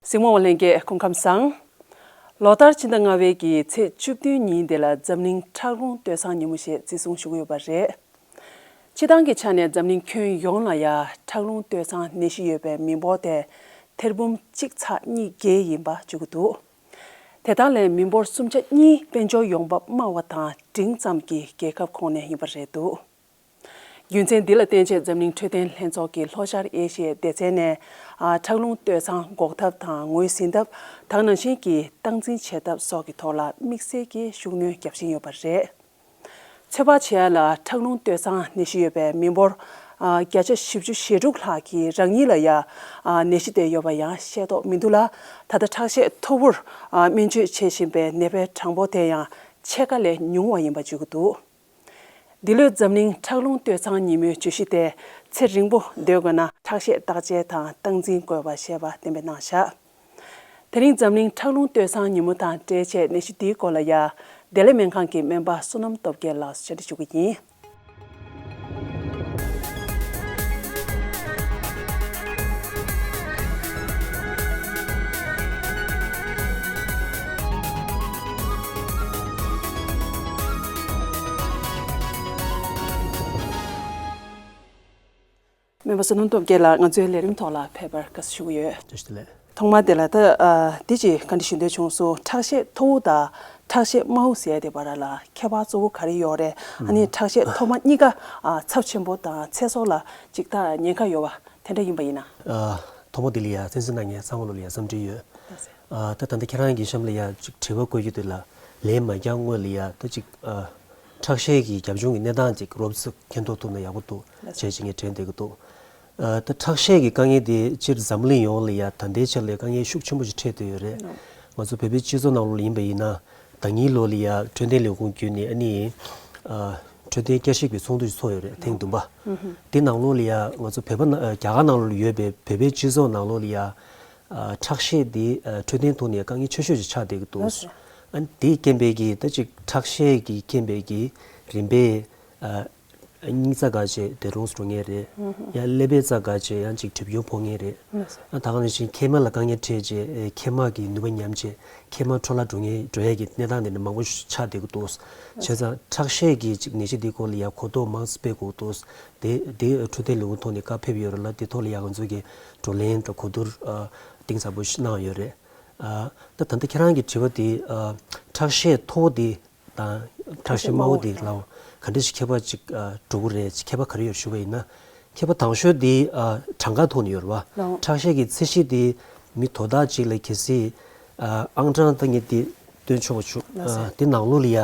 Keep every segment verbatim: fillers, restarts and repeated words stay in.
གཟིགས་མོ་བ་ལྷན་རྒྱས་སྐུ་ཁམས་བཟང་། ལོ་ལྟར་ཕྱི་ཟླ་ལྔ་པའི་གི་ཚེས་བཅུ་བདུན་ཉིན་དེ་ལ་འཛམ་གླིང་ཁྲག་རླུང་སྟོད་འཚངས་ཉིན་མོ་ཞེས་བརྩི་སྲུང་ཞུ་གི་ཡོད་པ་རེད། སྤྱི་བཏང་གི་ཆ་ནས་འཛམ་གླིང་ཁྱོན་ཡོངས་ལ་ཡ་ཁྲག་རླུང་སྟོད་འཚངས་ནད་གཞི་ཡོད་པའི་མི་འབོར་དེ་ཐེར་འབུམ་གཅིག་ཚེག་གཉིས་བརྒལ་ཡིན་པ་བརྗོད་ཀྱི་འདུག་དེ་དག་ལས་མི་འབོར་སུམ་ཆ་གཉིས་དཔལ་འབྱོར་ཡོང་འབབ་དམའ་བ་དང་འབྲིང་ཙམ་གྱི་རྒྱལ་ཁབ་ཁོངས་ནས་ཡིན་པ་རེད་འདུག་རྒྱུ་མཚན་འདི་ལ་བརྟེན་བྱས་འཛམ་གླིང་འཕྲོད་བསྟེན་ལྷན་ཚོགས་ཀྱི་ལྷོ་ཤར་ཨེ་ཤི་ཡའི་སྡེ་ཚན་ནས་ཨ་ཁྲག་རླུང་སྟོད་འཚངས་འགོག་ཐབས་དང་ངོས་ཟིན་ཐབས། དེ་ནང་བཞིན་གྱི་སྟངས་འཛིན་བྱེད་ཐབས་སོགས་ཀྱི་ཐོག་ལ་དམིགས་བསལ་གྱི་ཤུགས་སྣོན་རྒྱག་བཞིན་ཡོད་པ་རེད། ཚོད་དཔག་བྱས་ཡ་ལ་ཁྲག་རླུང་སྟོད་འཚངས་ནད་གཞི་ཡོད་པའི་མི་འབོར་ཨ་བརྒྱ་ཆ་བཞི་བཅུ་ཞེ་དྲུག་ལྷག་གིས་རང་ཉིད་ལ་ཡ་ཨ་ནད་གཞི་དེ་ཡོད་པ་ཡང་ཤེས་རྟོགས་མི་འདུག་ལ། ད་ལྟ་ཁྲག་ཤེད་མཐོ་པོར་ཨ་སྨན་བཅོས་བྱེད་བཞིན་པའི་ནད་པའི་གྲངས་འབོར་དེ་ཡང་ཕྱེད་ཀ་ལས་ཉུང་བ་ཡིན་པ་བརྗོད་ཀྱི་འདུག་འདི་ལོའི་འཛམ་གླིང་ཁྲག་རླུང་སྟོད་འཚངས་ཉིན་མོའི་བརྗོད་གཞི་དེ་ཚེ་རིང་པོ་སྡོད་དགོས་ན་ཁྲག་ཤེད་བརྟག་དཔྱད་དང་སྟངས་འཛིན་དགོས་པ་ཞེས་པ་གཏན་འབེབས་གནང་བཞག་དེ་རིང་འཛམ་གླིང་ཁྲག་རླུང་སྟོད་འཚངས་ཉིན་མོ་དང་འབྲེལ་བྱས་ནད་གཞི་འདིའི་སྐོར་ལ་ཡ་བདེ་ལེགས་སྨན་ཁང་གི་སྨན་པ་བསོད་ནམས་སྟོབས་རྒྱལ་ལགས་སུ་བཅར་འདྲི་ཞུ་གི་ཡིན། སྨན་པ་བསོད་ནམས་སྟོབས་རྒྱལ་ལགས་ང་ཚོའི་ལས་རིམ་ཐོག་ལ་ཕེབས་པར་དགའ་བསུ་ཞུ་གི་ཡོད། བཀྲ་ཤིས་བདེ་ལེགས། ཐོག་མར་དེ་ལ་ད་ཨ་འདི་ཅིག་བཀའ་འདྲི་ཞུ་འདོད་བྱུང་སོང་། ཁྲག་ཤེད་མཐོ་བོ་དང་ཁྲག་ཤེད་དམའ་བོ་ཟེར་ཡ་དེ་བར་ལ་ཁྱད་པར་གཙོ་བོ་ག་རེ་ཡོད་རེད། ཨ་ནི་ཁྲག་ཤེད་མཐོ་དམའ་གཉིས་ཀ་ཨ་ཚབས་ཆེན་པོ་དང་ཚེ་སྲོག་ལ་ཅིག་ད་ཉེན་ཁ་ཡོད་པ་དེ་འདྲ་ཡིན་པ་ཡིན་ན། ཨ་ཐོག་མ་དེ་ལ་ཡ་གསན་གཟིགས་གནང་མཁན་ཚང་མ་ལོ་ལ་ཡ་འཚམས་འདྲི་ཡོད། ཨ་ད་ད་ལྟ་ཁྱེད་རང་གི་གཤམ་ལ་ཡ་ཅིག་དྲི་བ་བཀོད་རྒྱུ་དེ་ལ་ལན་མ་རྒྱག་སྔོན་ལ་ཡ་ད་ཅིག་ཨ་ཁྲག་ཤེད་ཀྱི་རྒྱབ་ལྗོངས་ཀྱི་གནས་སྟངས་ཅིག་རོབ་ཙམ་མཁྱེན་རྟོགས་ཐུབ་ན་ཡག་པོ་འདུག་བྱས་ཅིག་ངས་དྲན་བསྡད་ཀྱི་འདུག་ཨ་ད་ཁྲག་ཤེད་ཀྱི་དཀའ་ངལ་དེ་སྤྱིར་འཛམ་གླིང་ཡོངས་ལ་ཡ་ད་ལྟའི་ཆར་ལ་དཀའ་ངལ་ཤུགས་ཆེན་པོ་ཞིག་འཕྲད་བསྡད་ཡོད་རེད། ང་ཚོ་བོད་པའི་སྤྱི་ཚོགས་ནང་ལོགས་ལ་ཡིན་པ་ཡིན་ན་ཟླ་ཉིན་ལོ་ལ་ཡ་འཕྲོད་བསྟེན་ལས་ཁུངས་བརྒྱུད་ནས་ཨ་ནི་ཨ་འཕྲོད་བསྟེན་བསྐྱར་ཞིབ་ཀྱི་ཚོགས་འདུ་ཞིག་ཚོགས་ཡོད་རེད། ཐེངས་བདུན་པ། དེ་ནང་ལོགས་ལ་ཡ་ང་ཚོ་བོད་པ་ནང་ཨ་རྒྱ་གར་ནང་ལོགས་ལ་ཡོད་པའི་བོད་པའི་སྤྱི་ཚོགས་ནང་ལོགས་ལ་ཡ་ཨ་ཁྲག་ཤེད་འདི་ཨ་འཕྲོད་བསྟེན་ཐོག་ནས་དཀའ་ངལ་ཆེ་ཤོས་ཤིག་ཆགས་བསྡད་ཀྱི་འདུག་ཨ་ནི་དེའི་རྐྱེན་པས་ཀྱིས་ད་ཅིག་ཁྲག་ཤེད་ཀྱི་རྐྱེན་པས་ཀྱིས་རིམ་པས་ཨ་སྙིང་རྩ་འགག་བྱས་འདས་གྲོངས་སུ་འགྲོ་མཁན་རེད། ཡང་ཀླད་པའི་རྩ་འགག་བྱས་ཡང་ཅིག་གྲིབ་སྐྱོན་ཕོག་མཁན་རེད། ཨ་ད་ག་ནང་བཞིན་མཁལ་མ་ལ་དཀའ་ངལ་འཕྲད་བྱས་མཁལ་མ་གི་ནུས་པ་ཉམས་བྱས་མཁལ་མ་འཕྲོ་བརླག་འགྲོ་མཁན་འགྲོ་ཡས་ཀྱི་གནས་སྟངས་དེ་འདྲ་མང་པོ་ཞིག་ཆགས་བསྡད་ཀྱི་འདུག་བྱས་ཙང་ཁྲག་ཤེད་ཀྱི་ཅིག་ནད་གཞི་འདིའི་སྐོར་ལ་ཡང་གོ་རྟོགས་མང་ཙམ་སྤེལ་དགོས་འདུག་དེ་དེ་འཕྲོད་བསྟེན་ལས་ཁུངས་ཐོག་ནས་བཀའ་ཕེབས་ཡོད་རེད་ལ། དེ་ཐོག་ལ་ཡང་ང་ཚོ་གིས་བགྲོ་གླེང་དང་གོ་བསྡུར་ཨ་གཏིང་ཟབ་པོ་ཞིག་གནང་ཡོད་རེད། ཨ་ད་ད་ལྟ་ཁྱེད་རང་གི་དྲི་བ་དེ་ཨ་ཁྲག་ཤེད་མཐོ་བོ་དེ་དང་ཁྲག་ཤེད་དམའ་བོ་དེ་ལ་ག་འདྲ་ཞིག་ཁྱད་པར་ཅིག་ཨ་འགྲོ་གི་རེད། ཁྱད་པར་ག་རེ་ཡོད་ཞུ་བ་ཡིན་ན། ཁྱད་པར་དང་ཤོས་དེ་ཨ་གྲངས་ཀ་ཐོག་ནས་ཡོད་རེད་བ། ལགས། ཁྲག་ཤེད་ཀྱི་ཚད་གཞི་དེ་མི་དོ་བདག་ཅིག་ལ་གལ་སྲིད་ཨ་ཨང་གྲངས་ད་ངས་དེ་སྟོན་ཆོག་པ་བྱུང་། ལགས་སོ། ཨ་དེ་ནང་ལོགས་ལ་ཡ་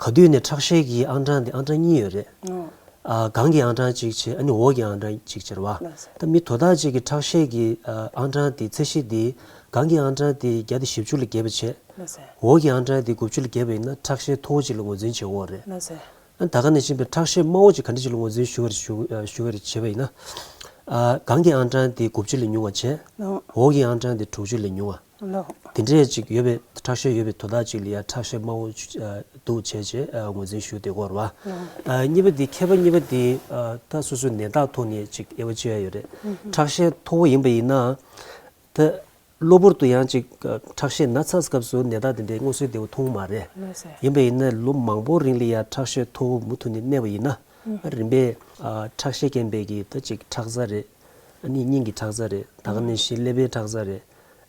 ག་དུས་ནས་ཁྲག་ཤེད་ཀྱི་ཨང་གྲངས་དེ་ཨང་གྲངས་གཉིས་ཡོད་རེད། ཨོ། ཨ་གང་གི་ཨང་གྲངས་གཅིག་བྱས། ཨ་ནི་འོག་གི་ཨང་གྲངས་གཅིག་བྱས་རེད་བ། ལགས་སོ། ད་མི་དོ་བདག་ཅིག་གི་ཁྲག་ཤེད་ཀྱི་ཨ་ཨང་གྲངས་དེ་ཚད་གཞི་དེ་གང་གི་ཨང་གྲངས་དེ་བརྒྱ་དང་བཞི་བཅུ་ལ་བརྒལ་བ་བྱས། ལགས་སོ། འོག་གི་ཨང་གྲངས་དེ་དགུ་བཅུ་ལ་བརྒལ་བ་ཡིན་ན་ཁྲག་ཤེད་མཐོ་བོ་ཅིག་ལ་ངོས་འཛིན་བྱེད་དགོས་རེད། ལགས་སོ། ཨ་ད་ག་ནང་བཞིན་པའི་ཁྲག་ཤེད་དམའ་བོ་ཅིག་ག་འདྲ་ཅིག་ལ་ངོས་འཛིན་ཞུ་བར་ཞུ་ཨ་ཞུ་བར་བྱེད་པ་ཡིན་ན། ཨ་གང་གི་ཨང་གྲངས་དེ་དགུ་བཅུ་ལས་ཉུང་བ་བྱས། ཨོ། འོག་གི་ཨང་གྲངས་དེ་དྲུག་ཅུ་ལས་ཉུང་བ། ལགས། དེ་འདྲས་ཅིག་ཡོད་པའི་ཁྲག་ཤེད་ཡོད་པའི་དོ་བདག་ཅིག་ལ་ཡ་ཁྲག་ཤེད་དམའ་བོ་ཅིག་ཨ་འདུག་བྱས་བྱས་ཨ་ངོས་འཛིན་ཞུ་བསྡད་ཀྱི་ཡོད་རེད་བ། ལགས། ཨ་གཉིས་པ་དེ་ཁྱད་པར་གཉིས་པ་དེ་ཨ་ད་སོ་སོའི་ནད་རྟགས་ཐོག་ནས་ཅིག་དབྱེ་བ་ཕྱེ་ཡ་ཡོད་རེད། ཁྲག་ཤེད་མཐོ་བོ་ཡིན་པ་ཡིན་ན། ད་གློ་བུར་དུ་ཡང་ཅིག་ཁྲག་ཤེད་ན་ཚ་སྐབས་སུ་ནད་རྟགས་དེ་འདྲའི་མངོན་གསལ་དོད་པོ་མཐོང་གི་མ་རེད། ལགས་སོ། ཡིན་པ་ཡིན་ན་ལོ་མང་པོའི་རིང་ལ་ཡ་ཁྲག་ཤེད་མཐོ་བོ་མུ་མཐུད་ནས་གནས་པ་ཡིན་ན། རིམ་པས་ཨ་ཁྲག་ཤེད་རྐྱེན་པས་ཀྱི་ད་ཅིག་ཁྲག་རྩ་རེད། ཨ་ནི་སྙིང་གི་ཁྲག་རྩ་རེད། ད་ག་ནང་བཞིན་ཀླད་པའི་ཁྲག་རྩ་རེད།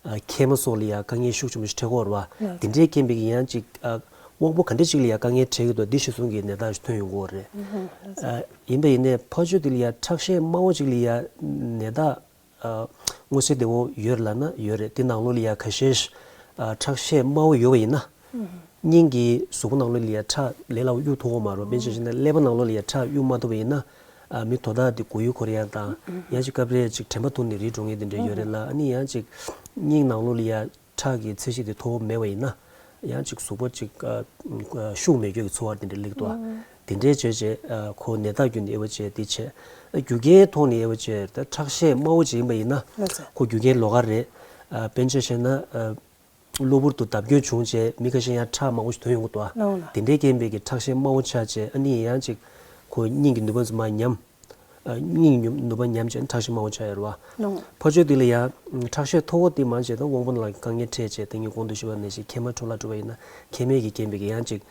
ཨ་མཁལ་མ་སོགས་ལ་ཡ་དཀའ་ངལ་ཤུགས་ཆེན་པོ་ཞིག་འཕྲད་ཀྱི་ཡོད་རེད་བ། ལགས་སོ། དེ་འདྲའི་རྐྱེན་པས་ཀྱི་ཡང་ཅིག་ཨ་དབང་པོ་ག་འདྲ་ཅིག་ལ་ཡ་དཀའ་ངལ་འཕྲད་ཀྱི་འདུག་འདི་གཞིར་བཟུང་གི་ནད་རྟགས་ཤིག་ཐོན་ཡོང་གི་ཡོད་རེད། ལགས་སོ། ཨ་ཡིན་པ་ཡིན་ནའི་ཕར་ཕྱོགས་དེ་ལ་ཡ་ཁྲག་ཤེད་དམའ་བོ་ཅིག་ལ་ཡ་ནད་རྟགས་ཨ་མངོན་གསལ་དོད་པོ་ཡོད་ལབ་ན་ཡོད་རེད། དེ་ནང་ལོགས་ལ་ཡ་ཁ་ཤས་ཤིག་ཨ་ཁྲག་ཤེད་དམའ་བོ་ཡོད་པ་ཡིན་ན། སྙིང་གི་གཟུགས་པོ་ནང་ལོགས་ལ་ཡ་ཁྲག་ལས་སླ་པོ་གཡུག་ཐུབ་ཀྱི་མ་རེད། དཔེར་ན་ཆ་བཞག་ན་ཀླད་པ་ནང་ལོགས་ལ་ཡ་ཁྲག་གཡུག་མ་ཐུབ་པ་ཡིན་ན། ཨ་མི་དོ་བདག་དེ་མགོ་ཡུ་འཁོར་ཡ་དང་། ཡང་ཅིག་སྐབས་རེ་ཅིག་དྲན་པ་ཐོར་ནས་རིལ་འགྲོ་མཁན་དེ་འདྲ་ཡོད་རེད་ལ། ཨ་ནི་ཡང་ཅིག་སྙིང་ནང་ལོགས་ལ་ཡ་ཁྲག་གི་ཚད་གཞི་དེ་མཐོ་བོ་མེད་པ་ཡིན་ན། ཡང་ཅིག་གཟུགས་པོ་ཅིག་ཨ་ཤུགས་མེད་རྒྱུ་གི་ཚོར་བ་དེ་འདྲ་སླེབས་འདུག་ཨ། དེ་འདྲའི་བྱས་བྱས་ཨ་ཁོ་ནད་རྟགས་བརྒྱུད་ནས་དབྱེ་བ་བྱས་དེ་བྱས། ཨ་རྒྱུ་རྐྱེན་ཐོག་ནས་དབྱེ་བ་བྱས་ད་ཁྲག་ཤེད་དམའ་བོ་ཅིག་ཡིན་པ་ཡིན་ན། ལགས་སོ། ཁོ་རྒྱུ་རྐྱེན་ལོགས་ཀ་རེད། ཨ་དཔེར་ན་ཆ་བཞག་ན་ཨ་གློ་བུར་དུ་བརྡབ་སྐྱོན་བྱུང་བྱས་མི་ཁ་ཤས་ཡང་ཁྲག་མང་པོ་ཞིག་ཐོན་ཡོང་གི་འདུག་ཨ། ལགས་ལགས། དེ་འདྲའི་རྐྱེན་པས་ཀྱི་ཁྲག་ཤེད་དམའ་བོ་ཆགས་བྱས་ཨ་ནི་ཡང་ཅིག་ཁོ་སྙིང་གི་ནུས་པ་ཚོ་མར་ཉམས། སྙིང་ནུས་པ་ཉམས་བྱས་ཁྲག་ཤེད་དམའ་བོ་ཆགས་ཡོད་རེད་བ། ཕར་ཕྱོགས་དེ་ལ་ཡ་ཁྲག་ཤེད་མཐོ་བོ་དེ་མང་ཆེ་ད་དབང་པོ་ནང་ལ་དཀའ་ངལ་འཕྲད་བྱས་ད་ངས་གོང་དུ་ཞུས་པ་ནང་བཞིན་མཁལ་མ་འཕྲོ་བརླག་འགྲོ་བ་ཡིན་ན་མཁལ་མའི་གི་རྐྱེན་པས་གི་ཡང་ཅིག་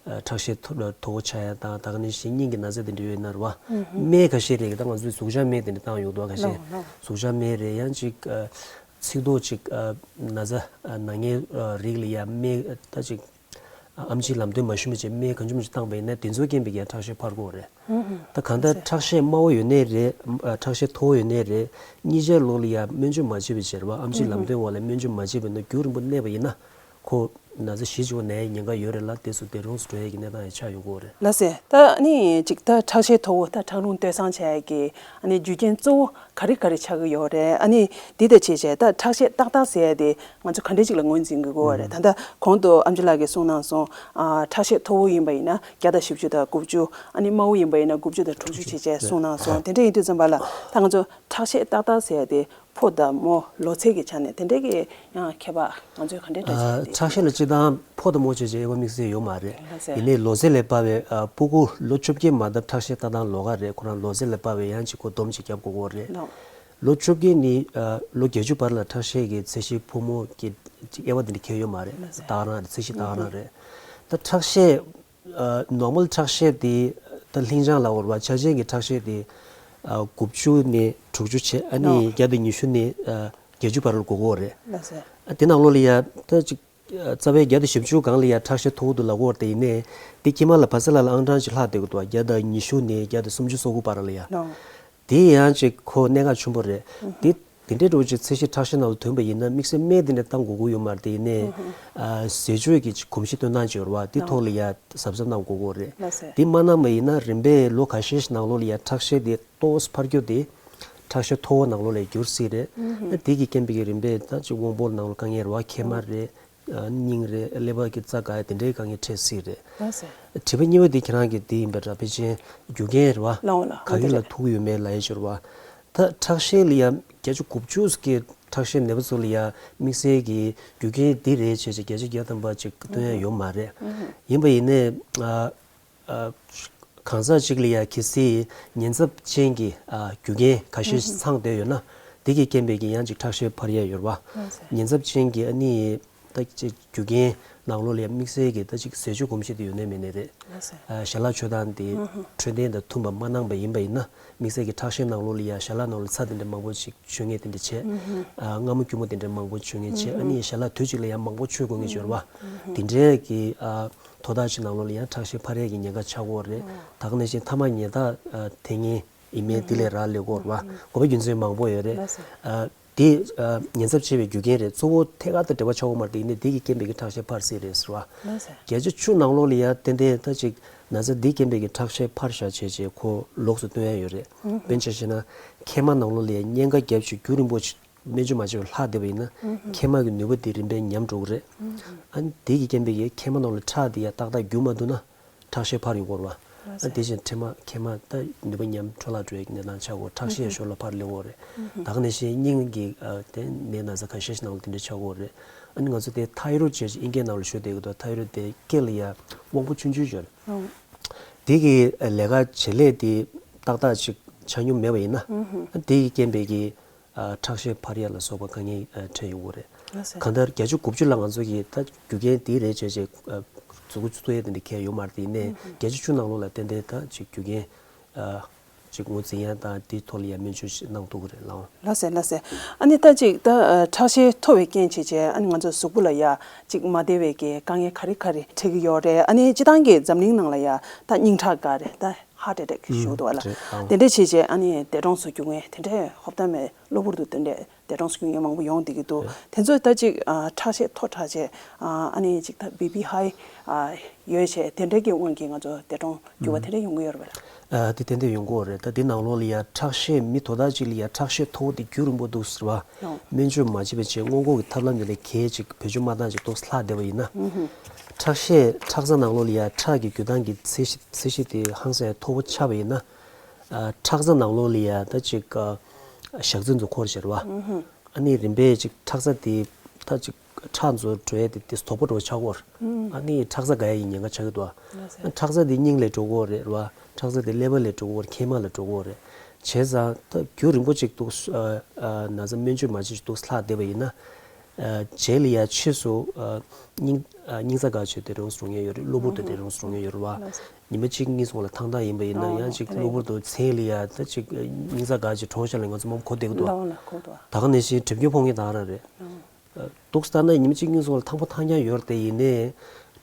ཁྲག་ཤེད་མཐོ་བོ་ཆགས་ཡ་དང་ད་ག་ནང་བཞིན་སྙིང་གི་ན་ཚ་དེ་འདྲ་ཡོད་ན་རེད་བ། སྨན་ཁ་ཤས་རེད་གི་ད་ང་ཚོས་ཟུག་གཅོག་སྨན་དེ་འདྲ་བཏང་ཡོང་འདུག་བ། ཁ་ཤས་ཟུག་གཅོག་སྨན་རེད་ཡང་ཅིག་ཚིགས་ཐོ་ཅིག་ན་ཚ་ན་མཁན་རིགས་ལ་ཡ་སྨན་ད་ཅིག་ཨེམ་ཆིའི་ལམ་སྟོན་མ་ཞུས་མ་བྱས་སྨན་གང་བྱུང་མང་བྱུང་བཏང་པ་ཡིན་ན་དེ་ཚོའི་རྐྱེན་པས་ཀྱང་ཁྲག་ཤེད་འཕར་གྱི་ཡོད་རེད། ད་གང་ལྟར་ཁྲག་ཤེད་དམའ་བོ་ཡོད་ནའི་རེད། ཁྲག་ཤེད་མཐོ་བོ་ཡོད་ནའི་རེད། གཉིས་ཆར་ལོགས་ལ་ཡང་སྨན་བཅོས་མ་བྱས་པའི་ཕྱིར་བ་ཨེམ་ཆིའི་ལམ་སྟོན་འོག་ལ་སྨན་བཅོས་མ་བྱས་པ་ཡིན་ན་རྒྱུན་རིང་པོ་གནས་པ་ཡིན་ན་ཁོ་ན་ཚ་གཞི་གཅིག་པོ་ན་ཡའི་ཉེན་ཁ་ཡོད་རེད་ལ་དེ་ཚོ་དེ་རུང་སུ་འགྲོ་ཡས་ཀྱི་གནས་སྟངས་ཡང་ཆགས་ཡོང་གི་ཡོད་རེད། ལགས་སེ། ད་ནི་ཅིག་ད་ཁྲག་ཤེད་མཐོ་བོ་ད་ཁྲག་རླུང་སྟོད་སང་བྱ་ཡས་ཀྱི་ཨ་ནི་རྒྱུ་རྐྱེན་གཙོ་བོ་ག་རེ་ག་རེ་ཆགས་ཀྱི་ཡོད་རེད། ཨ་ནི་འདི་ལྟ་བྱས་བྱས་ད་ཁྲག་ཤེད་ཏག་ཏག་ཟེར་ཡ་དེ་ང་ཚོ་ག་འདྲས་ཅིག་ལ་ངོས་འཛིན་དགོས་ཀྱི་ཡོད་རེད། ད་ལྟ་གོང་དུ་ཨེམ་ཆི་ལགས་ཀྱིས་གསུངས་གནང་སོང་། ཨ་ཁྲག་ཤེད་མཐོ་བོ་ཡིན་པ་ཡིན་ན་བརྒྱ་དང་བཞི་བཅུ་དང་དགུ་བཅུ། ཨ་ནི་དམའ་བོ་ཡིན་པ་ཡིན་ན་དགུ་བཅུ་དང་དྲུག་ཅུ་བྱས་བྱས་གསུངས་གནང་སོང་། དེ་འདྲ་ཡིན་དུས་ཙམ་པ་ལ་ད་ང་ཚོ་ཁྲག་ཤེད་ཏག་ཏག་ཟེར་ཡ་དེ་ཕོ་དང་མོ་ལོ་ཚད་ཀྱི་ཆ་ནས་དེ་འདྲས་ཀྱི་ཡང་ཁྱད་པར་ང་ཚོས་ག་འདྲས་འདྲ་ཆགས་ཏེ། ཁྲག་ཤེད་ལ་སྤྱིར་བཏང་ཕོ་དང་མོ་བྱས་བྱས་དབྱེ་བ་དམིགས་བསལ་ཡོད་མ་རེད། ལགས་སེ། ཡིན་ནའི་ལོ་ཚད་ལས་དཔག་པའི་ཨ་སྤུ་གུ་ལོ་བཅོ་བརྒྱད་མ་ལྡབ་ཁྲག་ཤེད་ཏག་ཏག་ལོགས་ཀ་རེད། ཁོ་རང་ལོ་ཚད་ལས་དཔག་པའི་ཡང་ཅིག་ཁོ་སྡོམ་ཅིག་རྒྱབ་དགོས་ཀྱི་རེད། ལགས། ལོ་བཅོ་བརྒྱད་ནས་ཨ་ལོ་བརྒྱད་ཅུ་བར་ལ་ཁྲག་ཤེད་ཀྱི་ཚད་གཞི་ཕོ་མོ་གི་ཅིག་དབྱེ་བ་དེ་འདྲ་ཁྱད་ཡོད་མ་རེད། ལགས་སེ། ཏག་རང་རེད། ཚད་གཞི་ཏག་རང་རེད། ད་ཁྲག་ཤེད་ཨ་ནོར་མལ་ཁྲག་ཤེད་དེ་ད་ལྷིང་བྱང་ལབ་དགོས་རེད་བ། ཆ་ཅན་གྱི་ཁྲག་ཤེད་དེ་ཨ་དགུ་བཅུ་ནས་དྲུག་ཅུ་བྱས། ཨ་ནི་ལགས། བརྒྱ་དང་ཉི་ཤུ་ནས་ཨ་བརྒྱད་ཅུ་བར་ལ་དགོས་ཀྱི་ཡོད་རེད། ལགས་སེ། ཨ་དེ་ནང་ལོགས་ལ་ཡ་ད་ཅིག་རྩ་བའི་བརྒྱ་དང་བཞི་བཅུ་སྒང་ལ་ཡ་ཁྲག་ཤེད་མཐོ་བོ་འདུག་ལབ་ཀྱི་ཡོད་རེད། དེ་ཡིན་ནའི་དེ་དཀྱིལ་མ་ལ་བ་ཚ་ལ་ལ་ཨང་གྲངས་ཅིག་ལྷག་བསྡད་ཀྱི་འདུག་བརྒྱ་དང་ཉི་ཤུ་ནས་བརྒྱ་དང་སུམ་ཅུ་སོ་དགུ་བར་ལ་ཡ། ལགས། དེ་ཡང་ཅིག་ཁོ་གནད་འགག་ཆེན་པོ་རེད། དེ་དེ་འདྲའི་འགྲོ་ཅིག་ཚད་གཞི་ཁྲག་ཤེད་ནང་ལ་ཐོན་པ་ཡིན་ན་དམིགས་བསལ་སྨན་དེ་འདྲ་བཏང་དགོས་ཀྱི་ཡོད་མ་རེད། དེ་ཡིན་ནའི་ཨ་ཟས་སྤྱོད་ཀྱི་ཅིག་གོམས་གཤིས་སྟོན་སྟངས་ཅིག་ཡོད་རེད་བ། དེ་ཐོག་ལ་ཡ་གཟབ་གཟབ་གནང་དགོས་ཀྱི་ཡོད་རེད། ལགས་སེ། དེ་མ་གནང་པ་ཡིན་ན་རིམ་པས་ལོ་ཁ་ཤས་ཤིག་ནང་ལོགས་ལ་ཡ་ཁྲག་ཤེད་དེ་ཏོག་ཙམ་འཕར་རྒྱུ་དེ་ཁྲག་ཤེད་མཐོ་བོ་ནང་ལོགས་ལ་འགྱུར་སྲིད་རེད། ཨ་དེ་གི་རྐྱེན་པས་ཀྱི་རིམ་པས་ད་ཅིག་དབང་པོ་ནང་ལ་དཀའ་ངལ་རེད་བ། མཁལ་མ་རེད། ཨ་སྙིང་རེད། ཀླད་པ་གི་རྩ་འགག་ཡ་དེ་འདྲའི་དཀའ་ངལ་འཕྲད་སྲིད་རེད། ལགས་སེ། དྲི་བ་གཉིས་པ་དེ་ཁྱེད་རང་གི་དེ་ཡིན་པ་འདྲ། ཕལ་ཆེར་རྒྱུ་རྐྱེན་རེད་བ། ལགས་འོང་ལགས། ག་རེ་ལ་ཐུག་ཡོད་མེད་ལབ་ཡ་ཅིག་རེད་བ། ད་ཁྲག་ཤེད་ལ་ཡ་བརྒྱད་ཅུ་དགུ་བཅུ་གི་ཁྲག་ཤེད་མེད་པ་ཚོ་ལ་ཡ་དམིགས་བསལ་གྱི་རྒྱུ་རྐྱེན་འདི་རེད་བྱས་བྱས་བརྒྱ་ཆ་བརྒྱ་ཐམ་པ་ཅིག་སྟོན་ཡ་ཡོད་མ་རེད། ཡིན་པ་ཡིན་ནའི་ཨ་ཨ་གང་ཟག་ཅིག་ལ་ཡ་གལ་སྲིད་ཉེན་ཚབས་ཅན་གྱི་ཨ་རྒྱུ་རྐྱེན་ཁ་ཤས་ཤིག་ཚང་བསྡད་ཡོད་ན་དེ་གི་རྐྱེན་པས་ཀྱི་ཡང་ཅིག་ཁྲག་ཤེད་འཕར་ཡ་ཡོད་རེད་བ། ཉེན་ཚབས་ཅན་གྱི་ཨ་ནི་ད་ཅིག་རྒྱུ་རྐྱེན་ནང་ལོགས་ལ་ཡ་དམིགས་བསལ་གྱི་ད་ཅིག་ཟས་སྤྱོད་གོམས་གཤིས་དེ་ཡོད་ནའི་མེད་ནའི་རེད། ཨ་ཞལ་ལག་མཆོད་སྟངས་དེ་འཕྲོད་བསྟེན་དང་མཐུན་པ་མ་གནང་པ་ཡིན་པ་ཡིན་ན་དམིགས་བསལ་གྱི་ཁྲག་ཤེད་ནང་ལོགས་ལ་ཡ་ཞལ་ལག་ནང་ལ་ཚྭ་དེ་འདྲ་མང་པོ་ཅིག་མཆོད་མཁན་དེ་འདྲ་བྱས། ཨ་མངར་མོ་སྐྱུར་མོ་དེ་འདྲ་མང་པོ་མཆོད་མཁན་བྱས། ཨ་ནི་ཞལ་ལག་དུས་གཅིག་ལ་ཡ་མང་པོ་མཆོད་དགོས་མཁན་ཅིག་ཡོད་རེད་བ། དེ་འདྲའི་གི་ཨ་དོ་བདག་ཅིག་ནང་ལོགས་ལ་ཡ་ཁྲག་ཤེད་འཕར་ཡས་ཀྱི་ཉེན་ཁ་ཆགས་ཀྱི་ཡོད་རེད། ད་ག་ནང་བཞིན་ཐ་མག་ཉལ་ཐ་ཨ་འཐེན་མཁན་ཡིན་མིན་དེ་ལས་རག་ལས་ཀྱི་ཡོད་རེད་བ། འགོག་པའི་རྒྱུ་མཚན་མང་པོ་ཡོད་རེད། ལགས་སོ། ཨ་དེ་ཨ་ཉེན་ཚབས་ཆེ་བའི་རྒྱུ་རྐྱེན་རེད། གཙོ་བོ་ཐད་ཀར་དང་འབྲེལ་བ་ཆགས་ཀྱི་མ་རེད། དེ་ཡིན་ནའི་དེ་གི་རྐྱེན་པས་ཀྱི་ཁྲག་ཤེད་འཕར་སྲིད་རེད་ཟེར་བ། ལགས་སོ། བརྒྱད་ཅུ་བཅུ་ནང་ལོགས་ལ་ཡ་ཏན་ཏན་ད་ཅིག་ན་ཚ་འདིའི་རྐྱེན་པས་ཀྱི་ཁྲག་ཤེད་འཕར་བཞག་བྱས་བྱས་ཁོ་ལོགས་སུ་སྟོན་ཡ་ཡོད་རེད། དཔེར་ན་ཆ་བཞག་ན་མཁལ་མ་ནང་ལོགས་ལ་ཡ་གཉན་ཁ་རྒྱབ་བྱས་རྒྱུན་རིང་པོ་ཞིག་སྨན་བཅོས་མ་བྱས་པར་ལྷག་བསྡད་པ་ཡིན་ན་མཁལ་མ་གི་ནུས་པ་དེ་རིམ་པས་ཉམས་འགྲོ་གི་རེད། ཨ་ནི་དེ་གི་རྐྱེན་པས་ཀྱི་མཁལ་མ་ནང་ལ་ཁྲག་དེ་ཡ་ཏག་ཏག་རྒྱུག་མ་ཐུབ་ན། ཁྲག་ཤེད་འཕར་ཡོང་གི་རེད་བ། ཨ་དེ་བཞིན་མཁལ་མ་མཁལ་མ་ད་ནུས་པ་ཉམས་འཕྲོ་བརླག་འགྲོ་ཡ་གི་གནས་སྟངས་ཆགས་ཀྱི་ཡོད། ཁྲག་ཤེད་ཞོར་ལ་འཕར་སླེབས་ཀྱི་རེད། ད་ག་ནང་བཞིན་སྙིང་གི་ཨ་དེ་ནད་ན་ཚ་ཁ་ཤས་ཤིག་ནང་ལ་དེ་འདྲ་ཆགས་ཀྱི་རེད། ཨ་ནི་ང་ཚོ་དེ་ཐའི་རོཌ་བྱས་ཨིན་སྐད་ནང་ལ་ཞུ་བསྡད་ཀྱི་འདུག་ཐའི་རོཌ་དེ་སྐེ་ལ་ཡ་དབང་པོ་ཆུང་ཆུང་ཅིག་ཡོད་རེད། དེ་གི་ལས་ཀ་བྱེད་ལས་དེ་ཏག་ཏག་ཅིག་ཆ་སྙོམས་མེད་པ་ཡིན་ན། ཨ་དེ་གི་རྐྱེན་པས་ཀྱི་ཨ་ཁྲག་ཤེད་འཕར་ཡ་ལ་སོགས་པ་དཀའ་ངལ་ཨ་འཕྲད་ཡོང་གི་རེད། ལགས་སོ། གང་ལྟར་བརྒྱད་ཅུ་དགུ་བཅུ་ལ་ང་ཚོ་གིས་ད་རྒྱུ་རྐྱེན་འདི་རེད་བྱས་བྱས་ཨ་མཛུབ་གུ་བཙུགས་ཡ་དེ་འདྲ་གང་ཡང་ཡོད་མ་རེད། དེ་ཡིན་ནའི་བརྒྱད་ཅུ་བཅུ་ནང་ལོགས་ལ་ཏན་ཏན་ད་ཅིག་རྒྱུ་རྐྱེན་ཨ་ཅིག་ངོས་འཛིན་ཡ་དང་དེའི་ཐོག་ལ་ཡ་སྨན་བཅོས་ཤིག་གནང་ཐུབ་ཀྱི་རེད་ལགས། ལགས་སོ་ལགས་སོ། ཨ་ནི་ད་ཅིག་ད་ཨ་ཁྲག་ཤེད་མཐོ་བའི་རྐྱེན་བྱས་བྱས་ཨ་ནི་ང་ཚོ་གཟུགས་པོ་ལ་ཡ་ཅིག་མ་བདེ་བའི་གི་དཀའ་ངལ་ག་རེ་ག་རེ་འཕྲད་ཀྱི་ཡོད་རེད། ཨ་ནི་སྤྱིར་བཏང་གི་འཛམ་གླིང་ནང་ལ་ཡ་ད་སྙིང་ཁྲག་འགག་རེད། ད་ཧར་ཊི་ཨེ་ཊེག་ཞུ་འདུག་བ་ལ། རེད་ཨང་། དེ་འདྲས་བྱས་བྱས་ཨ་ནི་འདས་གྲོངས་སུ་གྱུར་མཁན་དེ་འདྲས་ཧོབ་ཏ་མེད་གློ་བུར་དུ་དེ་འདྲས་འདས་གྲོངས་སུ་གྱུར་མཁན་མང་པོ་ཡོང་བསྡད་ཀྱི་འདུག་དེ་ཚོ་ད་ཅིག་ཨ་ཁྲག་ཤེད་མཐོ་དྲགས་བྱས་ཨ་ཨ་ནི་ཅིག་ད་བི་པི་ཧའི་ཨ་ཡོད་བྱས་དེ་འདྲས་ཀྱི་དབང་གིས་ང་ཚོ་འདས་གྲོངས་གྱུར་པ་དེ་འདྲས་ཡོང་གི་ཡོད་རེད་པས་ལགས། ཨ་དེ་ཏན་ཏན་ཡོང་གི་ཡོད་རེད། ད་དེ་ནང་ལོགས་ལ་ཡ་ཁྲག་ཤེད་མི་དོ་བདག་ཅིག་ལ་ཡ་ཁྲག་ཤེད་མཐོ་བོ་དེ་རྒྱུན་རིང་པོ་འདུག་ཟེར་བ། ཡང་། སྨན་བཅོས་མ་བྱས་པ་བྱས་སྔོན་འགོག་གི་ཐབས་ལམ་དེ་ལས་གལ་ཅིག་བེད་སྤྱོད་མ་བཏང་ཅིག་ཏོག་ཙམ་ལྷག་བསྡད་པ་ཡིན་ན། ཁྲག་ཤེད་ཁྲག་རྩ་ནང་ལོགས་ལ་ཡ་ཁྲག་གི་རྒྱུ་སྟངས་ཀྱི་ཚད་གཞི་ཚད་གཞི་དེ་ཧང་སང་མཐོ་པོ་ཆགས་པ་ཡིན་ན། ཨ་ཁྲག་རྩ་ནང་ལོགས་ལ་ཡ་ད་ཅིག་ཨ་ཞག་རྩི་འཛུགས་འཁོར་ཟེར་བ། ཨ་ནི་རིམ་པས་ཅིག་ཁྲག་རྩ་དེ་ད་ཅིག་ ཁྲག་ཚོ་འགྲོ་ཡས་དེ་དེ་དོག་པོ་འགྲོ་ཆགས་ཀྱི་ཡོད་རེད། ཨ་ནི་ཁྲག་རྩ་འགག་ཡས་ཀྱི་ཉེན་ཁ་ཆགས་ཀྱི་འདུག་ཁྲག་རྩ་དེ་སྙིང་ལ་འགྲོ་གི་ཡོད་རེད་རེད་བ། ཁྲག་རྩ་དེ་ཀླད་པ་ལ་འགྲོ་གི་ཡོད་རེད། མཁལ་མ་ལ་འགྲོ་གི་ཡོད་རེད། བྱས་ཙང་ད་རྒྱུན་རིང་པོ་ཅིག་འདུག་ཨ་ཨ་ན་ཚ་སྨན་བཅོས་མ་བྱས་ཅིག་འདུག་ལྷག་བསྡད་པ་ཡིན་ན། ཨ་རྗེས་ལ་ཡ་ཕྱིས་སུ་ཨ་སྙིང་ཨ་སྙིང་རྩ་འགག་ཆེད་དེ་རུང་འགྲོ་མཁན་ཡོད་རེད། གློ་བུར་དུ་དེ་རུང་འགྲོ་མཁན་ཡོད་རེད་བ། ཉི་མ་གཅིག་གཉིས་སོང་ལ་ཐང་ཐང་ཡིན་པ་ཡིན་ན། ཡང་ཅིག་གློ་བུར་དུ་མཚན་ལ་ཡ་ད་ཅིག་སྙིང་རྩ་འགག་ཅིག་གྲོངས་ཤག་ལ་ང་ཚོ་མང་པོ་གོ་བསྡད་ཀྱི་འདུག་ད་ག་ནང་བཞིན་གྲིབ་སྐྱོན་ཕོག་མཁན་དེ་ག་རང་རེད། འདུག་ལྟ་ན་ཉི་མ་གཅིག་གཉིས་སོང་ལ་ཐང་པོ་ཐང་རྐྱང་ཡོད་རེད་དེ། ཡིན་ནའི་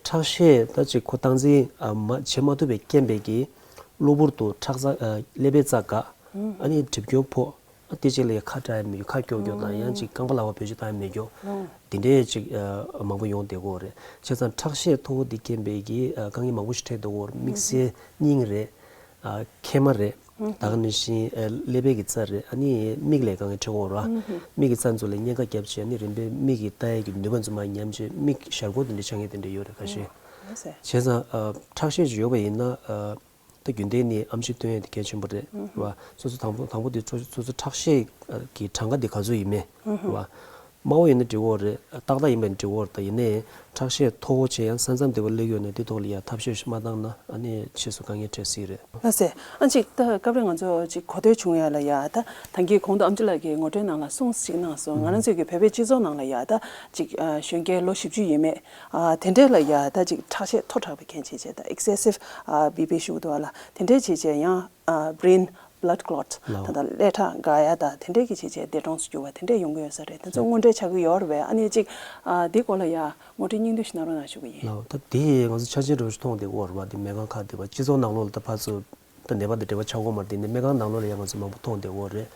ཁྲག་ཤེད་ད་ཅིག་ཁོ་སྟངས་འཛིན་ཨ་མ་བྱེད་མ་ཐུབ་པའི་རྐྱེན་པས་ཀྱི་གློ་བུར་དུ་ཁྲག་རྩ་ཨ་ཀླད་པའི་རྩ་འགག་ཨ་ནི་གྲིབ་སྐྱོན་ཕོག་ཨ་དེ་ཅིག་ལ་ཡ་ཁ་བཀྲ་ཡ་མེད་རྒྱུ། ཁ་སྐྱོ་སྐྱོ་དང་ཡང་ཅིག་རྐང་པ་ལག་པ་བེད་སྤྱོད་བཏང་ཡ་མེད་རྒྱུ། དེ་འདྲའི་ཅིག་ཨ་མང་པོ་ཡོང་བསྡད་ཀྱི་ཡོད་རེད། བྱས་ཙང་ཁྲག་ཤེད་མཐོ་བོ་འདི་རྐྱེན་པས་ཀྱི་ཨ་དཀའ་ངལ་མང་པོ་ཞིག་འཕྲད་བསྡད་ཀྱི་ཡོད་རེད། དམིགས་བསལ་སྙིང་རེད། ཨ་མཁལ་མ་རེད། ད་ག་ནང་བཞིན་ཨ་ཀླད་པའི་གི་རྩ་རེད། ཨ་ནི་མིག་ལ་དཀའ་ངལ་འཕྲད་ཀྱི་ཡོད་རེད་བ། མིག་གི་རྩ་ཚོ་ལ་གཉན་ཁ་བརྒྱབ་བྱས། ཨ་ནི་རིམ་པས་མིག་གི་ལྟ་ཡས་ཀྱི་ནུས་པ་ཚོ་མར་ཉམས་བྱས་མིག་ཞར་སྐོར་དེ་འདྲ་ཆགས་མཁན་དེ་འདྲ་ཡོད་རེད་ཁ་ཤས། བྱས་ཙང་ཨ་ཁྲག་ཤེད་ཅིག་ཡོད་པ་ཡིན་ན་ཨ་ད་རྒྱུན་ལྡན་ནས་ཨེམ་ཆི་སྟོན་ཡས་དེ་གལ་ཆེན་པོ་རེད་བ། སོ་སོ་དང་པོ་དང་པོ་དེ་སོ་སོ་ཁྲག་ཤེད་ཀྱི་གྲངས་ཀ་དེ་ག་ཚོད་ཡིན་མིན་བ། དམའ་བོ་ཡིན་ན་འགྲིག་གི་ཡོད་རེད། ཏག་ཏག་ཡིན་པ་ཡིན་ན་འགྲིག་གི་ཡོད་རེད། ད་ཡིན་ནའི་ཁྲག་ཤེད་མཐོ་བོ་བྱས་ཡང་ས་མཚམས་དེ་བ་སླེབས་ཡོད་ན་དེ་ཐོག་ལ་ཡ་ཐབས་ཤེས་ཤིག་མ་བཏང་ན་ཨ་ནི་ཕྱིས་སུ་དཀའ་ངལ་འཕྲད་སྲིད་རེད། ལགས་སེ། ཨ་ཅིག་ད་སྐབས་རེ་ང་ཚོ་ཅིག་གོ་ཐོས་བྱུང་ཡ་ལ་ཡ། ད་ད་གིན་གོང་དུ་ཨེམ་ཆི་ལགས་ཀྱིས་ངོ་སྤྲོད་ནང་ལ་གསུངས་ཤིག་གནང་སོང་། ང་རང་ཚོའི་གི་བོད་པའི་སྤྱི་ཚོགས་ནང་ལ་ཡ་ད་ཅིག་ཨ་གཞོན་སྐྱེས་ལོ་བཞི་བཅུ་ཡས་མས་ཨ་དེ་འདྲས་ལ་ཡ་ད་ཅིག་ཁྲག་ཤེད་མཐོ་དྲགས་པའི་རྐྱེན་བྱས་བྱས། ད་ཨེག་སེ་སིབ་ཨ་བི་པི་ཞུ་གི་འདུག་ཨ་ལ། དེ་འདྲས་བྱས་བྱས་ཡང་ཨ་བྷི་རེན་བྷི་ལཌ་ཀི་ལོཊ། ལའོ། ད་ལྟ་ཀླད་ཁྲག་འགག་ཡ་དང་དེ་འདྲས་ཀྱི་བྱས་བྱས་འདས་གྲོངས་སུ་གྱུར་བ་དེ་འདྲས་ཡོང་གི་ཡོད་ས་རེད། དེ་ཚོ་དངོས་འབྲེལ་ཆགས་ཀྱི་ཡོད་རེད་པས། ཨ་ནི་ཅིག་ཨ་འདི་སྐོར་ལ་ཡ་ངོ་སྤྲོད་སྙིང་བསྡུས་ཤིག་གནང་རོགས་གནང་ཞུ་གི་ཡིན། ལའོ། ད་དེ་ང་ཚོ་ཆ་ཆེན་འདྲ་བོ་ཞིག་མཐོང་བསྡད་ཀྱི་ཡོད་རེད་པ། འདི་སྨན་ཁང་ཁག་འདི་པ་སྤྱི་ཚོགས་ནང་ལོགས་ལ་ད་ཕར་ཚུར་ད་ནད་པ་དང་འབྲེལ་བ་ཆགས་ཀྱི་ཡོད་མ་རེད། དེ་ནི་སྨན་ཁང་ནང་ལོགས་ལ་ཡ་ང་ཚོ་མང་པོ་མཐོང་བསྡད་ཀྱི་ཡོད་རེད།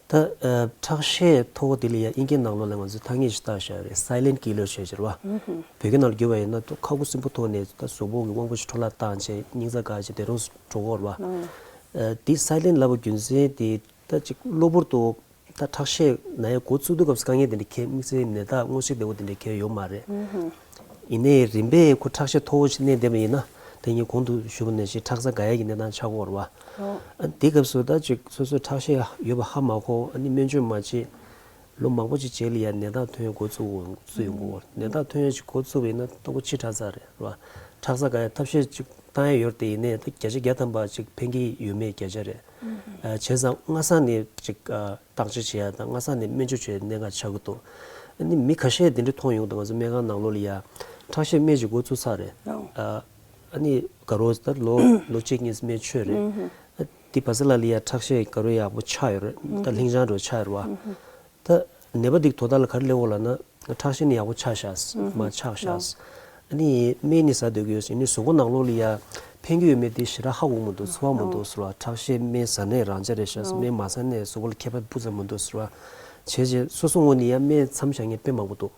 ད་ཨ་ཁྲག་ཤེད་མཐོ་བོ་དེ་ལ་ཡ་དབྱིན་སྐད་ནང་ལོགས་ལ་ང་ཚོས་ཐ་སྙད་ཞིག་བཏགས་བཞག་རེད། སའི་ལེན་ཊི་ཀི་ལར་ཞེས་བྱ་བ། བོད་སྐད་ནང་ལ་བསྒྱུར་བ་ཡིན་ན་ད་ཁ་ཁུ་སིམ་པོ་ཐོག་ནས་ད་གཟུགས་པོ་གི་དབང་པོ་ཞིག་འཕྲོ་བརླག་བཏང་བྱས་སྙིང་རྩ་འགག་བྱས་འདས་གྲོངས་སུ་འགྲོ་གི་ཡོད་རེད་པ། ཨ་དེ་སའི་ལེན་ཊི་ལབ་པ་རྒྱུ་མཚན་དེ་ད་ཅིག་གློ་བུར་དུ་ད་ཁྲག་ཤེད་ན་ཡ་འགོ་བཙུགས་དུས་སྐབས་སུ་དཀའ་ངལ་དེ་འདྲ་འཁྱེར། དམིགས་བསལ་ནད་རྟགས་མངོན་གསལ་དོད་པོ་དེ་འདྲ་འཁྱེར་ཡོད་མ་རེད། ཡིན་ནའི་རིམ་པས་ཁོ་ཁྲག་ཤེད་མཐོ་བོ་ཞིག་གནས་བསྡད་པ་ཡིན་ན། ད་ངས་གོང་དུ་ཞུས་པ་ནང་བཞིན་ཁྲག་རྩ་འགག་ཡས་ཀྱི་གནས་སྟངས་ཆགས་ཀྱི་ཡོད་རེད་པ། ཨ་དེ་སྐབས་སུ་ད་ཅིག་སོ་སོའི་ཁྲག་ཤེད་ཡོད་པ་ཧ་མ་གོ། ཨ་ནི་སྨན་བཅོས་མ་བྱེད། ལོ་མང་པོ་ཅིག་རྗེས་ལ་ཡ་ནད་རྟགས་ཐོན་འགོ་བཙུགས་འགོ་བཙུགས་ཡོང་གི་ཡོད་རེད། ནད་རྟགས་ཐོན་ཡས་ཅིག་འགོ་བཙུགས་པ་ཡིན་ན་སྟོབས་པོ་ཆེ་དྲགས་ཚར་རེད་རེད་པ། ཁྲག་རྩ་འགག་ཡས་ཐབས་ཤེས་ཅིག་བཏང་ཡས་ཡོད་རེད་དེ། ཡིན་ནའི་ད་བརྒྱ་ཆ་བརྒྱ་ཐམ་པ་ཅིག་ཕན་གྱི་ཡོད་མེད་བརྒྱ་ཆ་རེད། ཨ་བྱས་ཙང་སྔ་ས་ནས་ཅིག་ཨ་བརྟག་དཔྱད་བྱེད་ཡ་དང་སྔ་ས་ནས་སྨན་བཅོས་བྱེད་ཡ་གནད་འགག་ཆགས་ཀྱི་འདུག་ཨ་ནི་མི་ཁ་ཤས་དེ་འདྲ་མཐོང་ཡོང་འདུག་ང་ཚོ་སྨན་ཁང་ནང་ལོགས་ལ་ཡ་ཁྲག་ཤེད་སྨན་ཅིག་འགོ་བཙུགས་ཚར་རེད། ཨ་ཨ་ནི་དགའ་རོགས་ད་ལོ་ལོ་གཅིག་གཉིས་སྨན་མཆོད་རེད། ཨ་དེ་བ་ས་ལ་ལ་ཡ་ཁྲག་ཤེད་དགའ་རོགས་ཡག་པོ་ཆགས་ཡོད་རེད། ད་ལྷིང་འཇགས་འདྲ་བོ་ཆགས་ཡོད་རེད་པ། ད་ནད་པ་འདི་དོ་བདག་ལ་ག་རེ་སླེབས་ཡོད་ལབ་ན། ཁྲག་ཤེད་ནི་ཡག་པོ་ཆགས་ཤག་མར་ཆག་ཤག་ཨ་ནི་སྨན་ནི་ཟ་སྡོད་ཀྱི་ཡོད་ཟེར། ཨ་ནི་གཟུགས་པོ་ནང་ལོགས་ལ་ཡ་ཕན་གྱི་ཡོད་མེད་དེ་ཞེ་དྲག་ཧ་གོ་གི་མི་འདུག་ཚོར་བ་མི་འདུག་ཟེར་བ། ཁྲག་ཤེད་སྨན་ཟ་ནས་རང་འཇགས་རེད་ཤག་སྨན་མ་ཟ་ནས་གཟུགས་པོ་ལ་ཁྱད་པར་སྤུ་ཙམ་མི་འདུག་ཟེར་བ། བྱས་རྗེས་སོ་སོ་ངོས་ནས་ཡ་སྨན་མཚམས་བཞག་མཁན་དཔེ་མང་པོ་འདུག་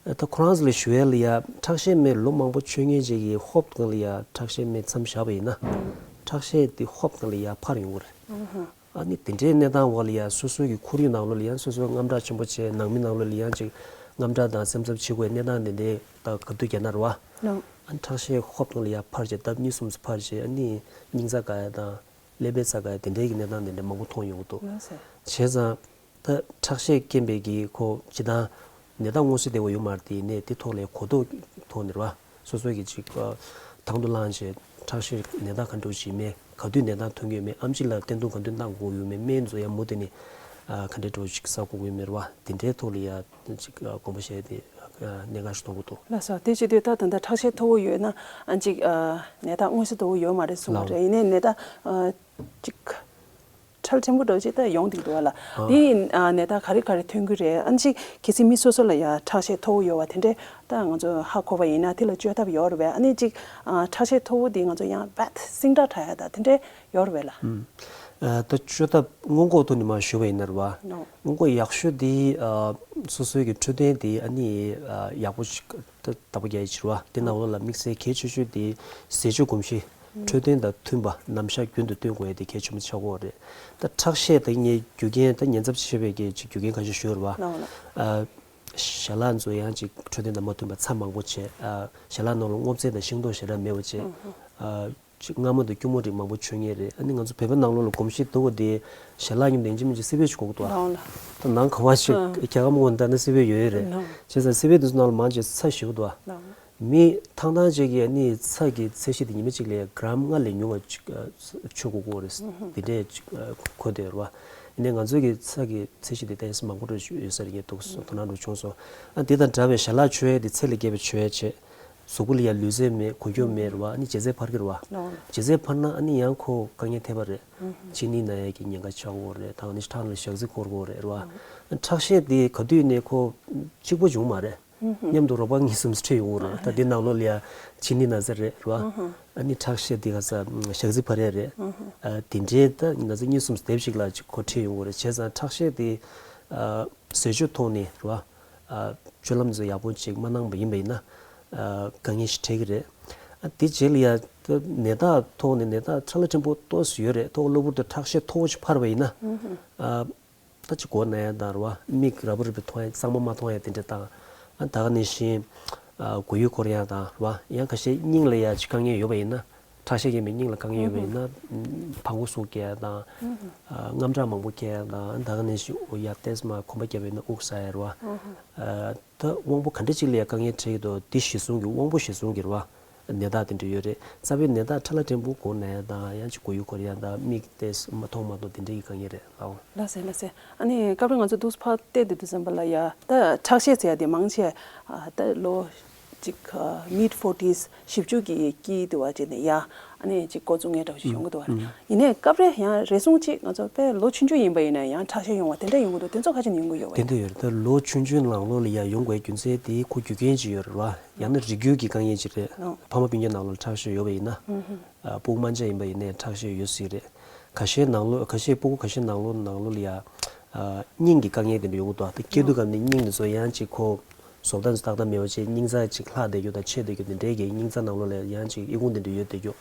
ཨ་ད་ཁོ་རང་ཚོ་ལ་ཞུ་ཡ་ལ་ཡ་ཁྲག་ཤེད་སྨན་ལོ་མང་པོ་མཆོད་མཁན་ཅིག་གི་ཧོབ་སྒང་ལ་ཡ་ཁྲག་ཤེད་སྨན་མཚམས་བཞག་པ་ཡིན་ན། ཁྲག་ཤེད་དེ་ཧོབ་སྒང་ལ་ཡ་འཕར་ཡོང་གི་རེད། ཨ་ནི་དེ་འདྲའི་གནས་སྟངས་འོག་ལ་ཡང་སོ་སོའི་གི་ཁོར་ཡུག་ནང་ལོགས་ལ་ཡང་སོ་སོའི་དངངས་སྐྲག་ཆེན་པོ་བྱས། ནང་མི་ནང་ལོགས་ལ་ཡང་ཅིག་དངངས་སྐྲག་དང་སེམས་འཚབ་བྱེད་དགོས་གནས་སྟངས་དེ་འདྲའི་ད་ག་དུས་རྒྱག་ན་རེད་བ། ལགས། ཨ་ནི་ཁྲག་ཤེད་ཧོབ་སྟེ་ལ་ཡང་འཕར་བྱས། ལྡབ་གཉིས་གསུམ་འཕར་བྱས། ཨ་ནི་སྙིང་རྩ་འགག་ཡ་དང་ཀླད་པའི་རྩ་འགག་ཡ་དེ་འདྲའི་གི་གནས་སྟངས་དེ་འདྲ་མང་པོ་མཐོང་ཡོང་གི་འདུག་ལགས་སོ། བྱས་ཙང་ད་ཁྲག་ཤེད་རྐྱེན་པས་ཀྱི་ཁོ་སྤྱིར་བཏང་ནད་རྟགས་མངོན་གསལ་དོད་པོ་ཡོད་མ་རེད་དེ། ཡིན་ནའི་དེ་ཐོག་ལ་གོ་རྟོགས་ཐོག་ནས་རེད་བ། སོ་སོའི་གི་ཅིག་ཨ་དང་དུ་བླངས་བྱས། ཁྲག་ཤེད་ནད་རྟགས་ག་འདྲ་ཞིག་མེད། ག་དུས་ནད་རྟགས་ཐོན་གྱི་ཡོད་མེད། ཨེམ་ཆི་ལ་བསྟན་ཐོག་ག་དུས་གནང་དགོས་ཡོད་མེད། སྨན་ཚོ་ཡང་མུ་མཐུད་ནས་ཨ་ག་འདྲའི་འདྲ་བོ་ཅིག་ཟ་དགོས་ཀྱི་ཡོད་མེད་རེད་བ། དེ་འདྲའི་ཐོག་ལ་ཡ་ཅིག་ཨ་དགོངས་པ་བཞེས་ཏེ་ཨ་གནད་འགག་ཞིག་མཐོང་གི་འདུག་ལགས་སོ། དེ་བྱེད་དུས་ད་ད་ལྟ་ཁྲག་ཤེད་མཐོ་བོ་ཡོད་ན་ཨ་ཅིག་ཨ་ནད་རྟགས་མངོན་གསལ་དོད་པོ་ཡོད་མ་རེད་གསུངས་པ་ལགས། རེད། ཡིན་ནའི་ནད་རྟགས་ཨ་ཅིག་ཁྲལ་ཕྲན་བུ་འདྲ་ཅིག་ད་ཡོང་བསྡད་འདུག་ལ། ཨ། དེ་ཡིན་ཨ་ནད་རྟགས་ག་རེ་ག་རེ་ཐོན་གྱི་རེད། ཨ་ནི་ཅིག་གལ་སྲིད་མི་སོ་སོ་ལ་ཡ་ཁྲག་ཤེད་མཐོ་བོ་ཡོད་པ་དེ་འདྲས་ད་ང་ཚོ་ཧ་གོ་བ་ཡིན་ན་དེ་ལ་བཅོས་ཐབས་ཡོད་རེད་པས། ཨ་ནི་ཅིག་ཨ་ཁྲག་ཤེད་མཐོ་བོ་དེ་ང་ཚོ་ཡང་རྦད་སིང་དྲག་དྲག་ཡ་ད་དེ་འདྲས་ཡོད་རེད་པས་ལ། ཨ་ད་བཅོས་ཐབས་སྔོན་འགོག་ཐོག་ནས་མར་ཞུ་བ་ཡིན་ན་རེད་བ། ནོ། སྔོན་འགོག་ཡག་ཤོས་དེ་ཨ་སོ་སོའི་གི་འཕྲོད་བསྟེན་དེ་ཨ་ནི་ཨ་ཡག་པོ་ཞིག་ད་བདག་པོ་རྒྱག་ཡ་བྱེད་རེད་བ། དེ་ནང་ལོགས་ལ་དམིགས་བསལ་གལ་ཆེ་ཤོས་དེ་ཟས་སྤྱོད་གོམས་གཤིས། འཕྲོད་བསྟེན་དང་མཐུན་པ། ནམ་ཞག་རྒྱུན་དུ་སྟོན་དགོས་ཡ་དེ་གལ་ཆེན་པོ་ཆགས་ཀྱི་ཡོད་རེད། ད་ཁྲག་ཤེད་དེ་ངས་རྒྱུ་རྐྱེན་ད་ཉེན་ཚབས་ཆེ་བའི་གི་ཅིག་རྒྱུ་རྐྱེན་ཁ་ཤས་ཞུས་རེད་བ། ལགས་ལགས། ཨ་ཞལ་ལག་ཚོ་ཡང་ཅིག་འཕྲོད་བསྟེན་དང་མ་མཐུན་པ་ཚྭ་མང་པོ་བྱས། ཨ་ཞལ་ལག་ནང་ལ་སྔོ་ཚལ་དང་ཤིང་ཏོག་ཞེ་དྲག་མེད་པ་བྱས། ཨ་ ཅིག་རྔ་མ་དང་སྐྱུར་མོ་རིགས་མང་པོ་མཆོད་མཁན་རེད། ཨ་ནི་ང་ཚོ་བོད་པའི་ནང་ལོགས་ལ་གོམས་གཤིས་སྡུག་པོ་དེ་ཞལ་ལག་མཉམ་དུ་ཡིན་གཅིག་མིན་གཅིག་སིལ་བས་ཅིག་དགོས་ཀྱི་འདུག་ཨ། ལའོ་ལ། ད་ནང་ག་བ་ཞིག་ལའོ་རྒྱལ་ཁབ་མང་པོ་ད་ནི་སིལ་བས་ཡོད་ཡོད་རེད། ལའོ། བྱས་ཙང་སིལ་བས་དེ་ཚོ་ནང་ལ་མང་ཆེ་ཚྭ་ཞེ་པོ་འདུག་ཨ། ལའོ། མི་ཐང་ཐང་ཅིག་གིས་ཨ་ནི་ཚྭ་གི་ཚད་གཞི་དེ་ཉི་མ་གཅིག་ལ་གྲམ་ལྔ་ལས་ཉུང་བ་ཅིག་ཨ་མཆོད་དགོས་ཀྱི་རེད། ཨུ་ཧུ། དེ་འདྲས་ཅིག་ཨ་གོ་བསྡད་ཡོད་རེད་བ། ཡིན་ནའི་ང་ཚོའི་གི་ཚྭ་གི་ཚད་གཞི་དེ་ཏོག་ཙམ་མང་པོ་འགྲོ་ཡོད་ས་རེད། ངས་འདུག་སེ་དོ་སྣང་འགྲོ་བྱུང་སོང་། ཨ་དེ་དང་འདྲ་བའི་ཞལ་ལག་མཆོད་ཡས་དེ་ཚད་ལས་བརྒལ་བའི་མཆོད་ཡས་བྱས། གཟུགས་པོ་ལ་ཡང་ལུས་རྩལ་མེད། འགུལ་སྐྱོད་མེད་རེད་བ། ཨ་ནི་ལྗིད་ཚད་འཕར་གི་རེད་བ། ལའོ་ལ། ལྗིད་ཚད་འཕར་ན་ཨ་ནི་ཡང་ཁོ་དཀའ་ངལ་འཕྲད་པ་རེད། ཨུ་ཧུ། གཅིན་སྙི་ན་ཡས་ཀྱི་ཉེན་ཁ་ཆགས་ཀྱི་ཡོད་རེད། ད་ཨ་ནི་ཁྲག་ལ་ཞག་རྩི་འཁོར་གྱི་ཡོད་རེད་བ། ཨ་ཁྲག་ཤེད་དེ་ག་དུས་ནས་ཁོ་གཅིག་པོ་བྱུང་མ་རེད། ཨུ་ཧུ། མཉམ་དུ་རོགས་པ་གཉིས་གསུམ་འཕྲད་ཡོང་གི་རེད། ད་འདི་ནང་ལོགས་ལ་ཡ་གཅིན་སྙི་ན་ཚ་རེད་རེད་བ། ཨུ་ཧུ། ཨ་ནི་ཁྲག་ཤེད་འདི་ག་ས་ཞག་རྩི་འཕར་ཡ་རེད། ཨུ་ཧུ། ཨ་དེ་འདྲའི་ད་ན་ཚ་གཉིས་གསུམ་སྡེབ་ཅིག་ལ་ཅིག་ཁོ་འཕྲད་ཡོང་གི་རེད། བྱས་ཙང་ཁྲག་ཤེད་འདི་ཨ་ཟས་སྤྱོད་ཐོག་ནས་རེད་བ། ཨ་སྤྱོད་ལམ་ཚོ་ཡག་པོ་ཅིག་མ་གནང་བ་ཡིན་པ་ཡིན་ན་ཨ་དཀའ་ངལ་ཞིག་འཕྲད་ཀྱི་རེད། ཨ་དེ་རྗེས་ལ་ཡ་ད་ནད་རྟགས་ཐོག་ནས་ནད་རྟགས་ཕྲ་ལ་ཕྲན་བུ་ཏོག་ཙམ་ཡོད་རེད། ཐོག་གློ་བུར་དུ་ཁྲག་ཤེད་མཐོ་བོ་ཞིག་འཕར་བ་ཡིན་ན་ཨ། ད་ཅིག་མགོ་ན་ཡ་དང་རེད་བ། མིག་རབ་རིབ་མཐོང་ཡ། གཙང་མ་མ་མཐོང་ཡ་དེ་འདྲ་དང་། ཨ་ད་ག་ནང་བཞིན་ཨ་མགོ་ཡུ་འཁོར་ཡ་དང་རེད་བ། ཡང་ཁ་ཤས་སྙིང་ལ་ཡ་ཅིག་དཀའ་ངལ་ཡོད་པ་ཡིན་ན། ཁྲག་ཤེད་རྐྱེན་པས་སྙིང་ལ་དཀའ་ངལ་ཡོད་པ་ཡིན་ན། ཕྲུ་གུ་སུ་སྐྱེ་ཡ་དང་། ཨ་རྔམ་དྲག་མང་པོ་སྐྱེ་ཡ་དང་། ད་ག་ནང་བཞིན་འོ་ཡ་ཏོག་ཙམ་གོམ་པ་བརྒྱབ་པ་ཡིན་ན་དབུགས་ཟ་ཡ་རེད་བ། ཨ་ད་དབང་པོ་ག་འདྲ་ཅིག་ལ་ཡ་དཀའ་ངལ་འཕྲད་ཀྱི་འདུག་དེ་གཞིར་བཟུང་གི་དབང་པོ་གཞིར་བཟུང་གི་རེད་བ། ནད་རྟགས་དེ་འདྲ་ཡོད་རེད། རྩ་བའི་ནད་རྟགས་ཕྲ་ལ་ཕྲན་བུ་མགོ་ན་ཡ་དང་། ཡང་ཅིག་མགོ་ཡུ་འཁོར་ཡ་དང་། མིག་ཏོག་ཙམ་མ་མཐོང་མ་མཐོང་དེ་འདྲ་གི་དཀའ་ངལ་རེད་ལགས། ལགས་སེ་ལགས་སེ། ཨ་ནི་སྐབས་རེ་ང་ཚོ་འདུག་སེ་ཕར་བལྟས་བསྡད་དུས་ཙམ་པ་ལ་ཡ་ད་ཁྲག་ཤེད་ཟེར་ཡ་དེ་མང་ཆེ་ཨ་ད་ལོ་ཅིག་ཨ་མིཌ་ཕོར་ཊིས་བཞི་བཅུ་གི་དཀྱིལ་དུ་བ་ཅིག་ནས་ཡ་ཨ་ནི་ཅིག་འགོ་བཙུགས་མཁན་འདྲ་བོ་ཞིག་ཡོང་གི་འདུག་བ། ཡིན་ནའི་སྐབས་རེ་ཡང་རེ་ཟུང་ཅིག་ང་ཚོ་དཔེ་ལོ་ཆུང་ཆུང་ཡིན་པ་ཡིན་ན་ཡང་ཁྲག་ཤེད་ཡོང་བ་དེ་འདྲ་ཡོང་གི་འདུག་དེ་ཚོ་ཁ་ཤས་ནས་ཡོང་གི་ཡོད་པ་ཡིན་ན། དེ་འདྲ་ཡོད་རེད། ད་ལོ་ཆུང་ཆུང་ནང་ལོགས་ལ་ཡ་ཡོང་དགོས་རྒྱུ་མཚན་དེ་ཁོ་རྒྱུ་རྐྱེན་ཅིག་ཡོད་རེད་བ། ཡང་ན་རིགས་རྒྱུད་ཀྱི་དཀའ་ངལ་ཅིག་རེད། ཨོ། ཕ་མ་སྤུན་ཀྱག་ནང་ལོགས་ཁྲག་ཤེད་ཡོད་པ་ཡིན་ན། ཨུ་ཧུ། ཨ་སྤུ་གུ་དམར་འབྱར་ཡིན་པ་ཡིན་ནའི་ཁྲག་ཤེད་ཡོད་སྲིད་རེད། ཁ་ཤས་ནང་ལོགས་ཁ་ཤས་སྤུ་གུ་ཁ་ཤས་ནང་ལོགས་ནང་ལོགས་ལ་ཡ་ཨ་སྙིང་གི་དཀའ་ངལ་དེ་འདྲ་ཡོང་གི་འདུག་ད་སྐྱེས་དུས་སྐབས་ནས་སྙིང་དེ་ཚོ་ཡང་ཅིག་ཁོ་བཟོ་ལྟ་ཚོ་ཏག་ཏག་མེད་པ་བྱས་སྙིང་རྩ་ཅིག་ལྷག་བསྡད་རྒྱུ་དང་ཆད་བསྡད་རྒྱུ་དེ་འདྲའི་གི་སྙིང་རྩ་ནང་ལོགས་ལ་ཡང་ཅིག་ཨི་ཁུང་དེ་འདྲ་ཡོད་བསྡད་རྒྱུ།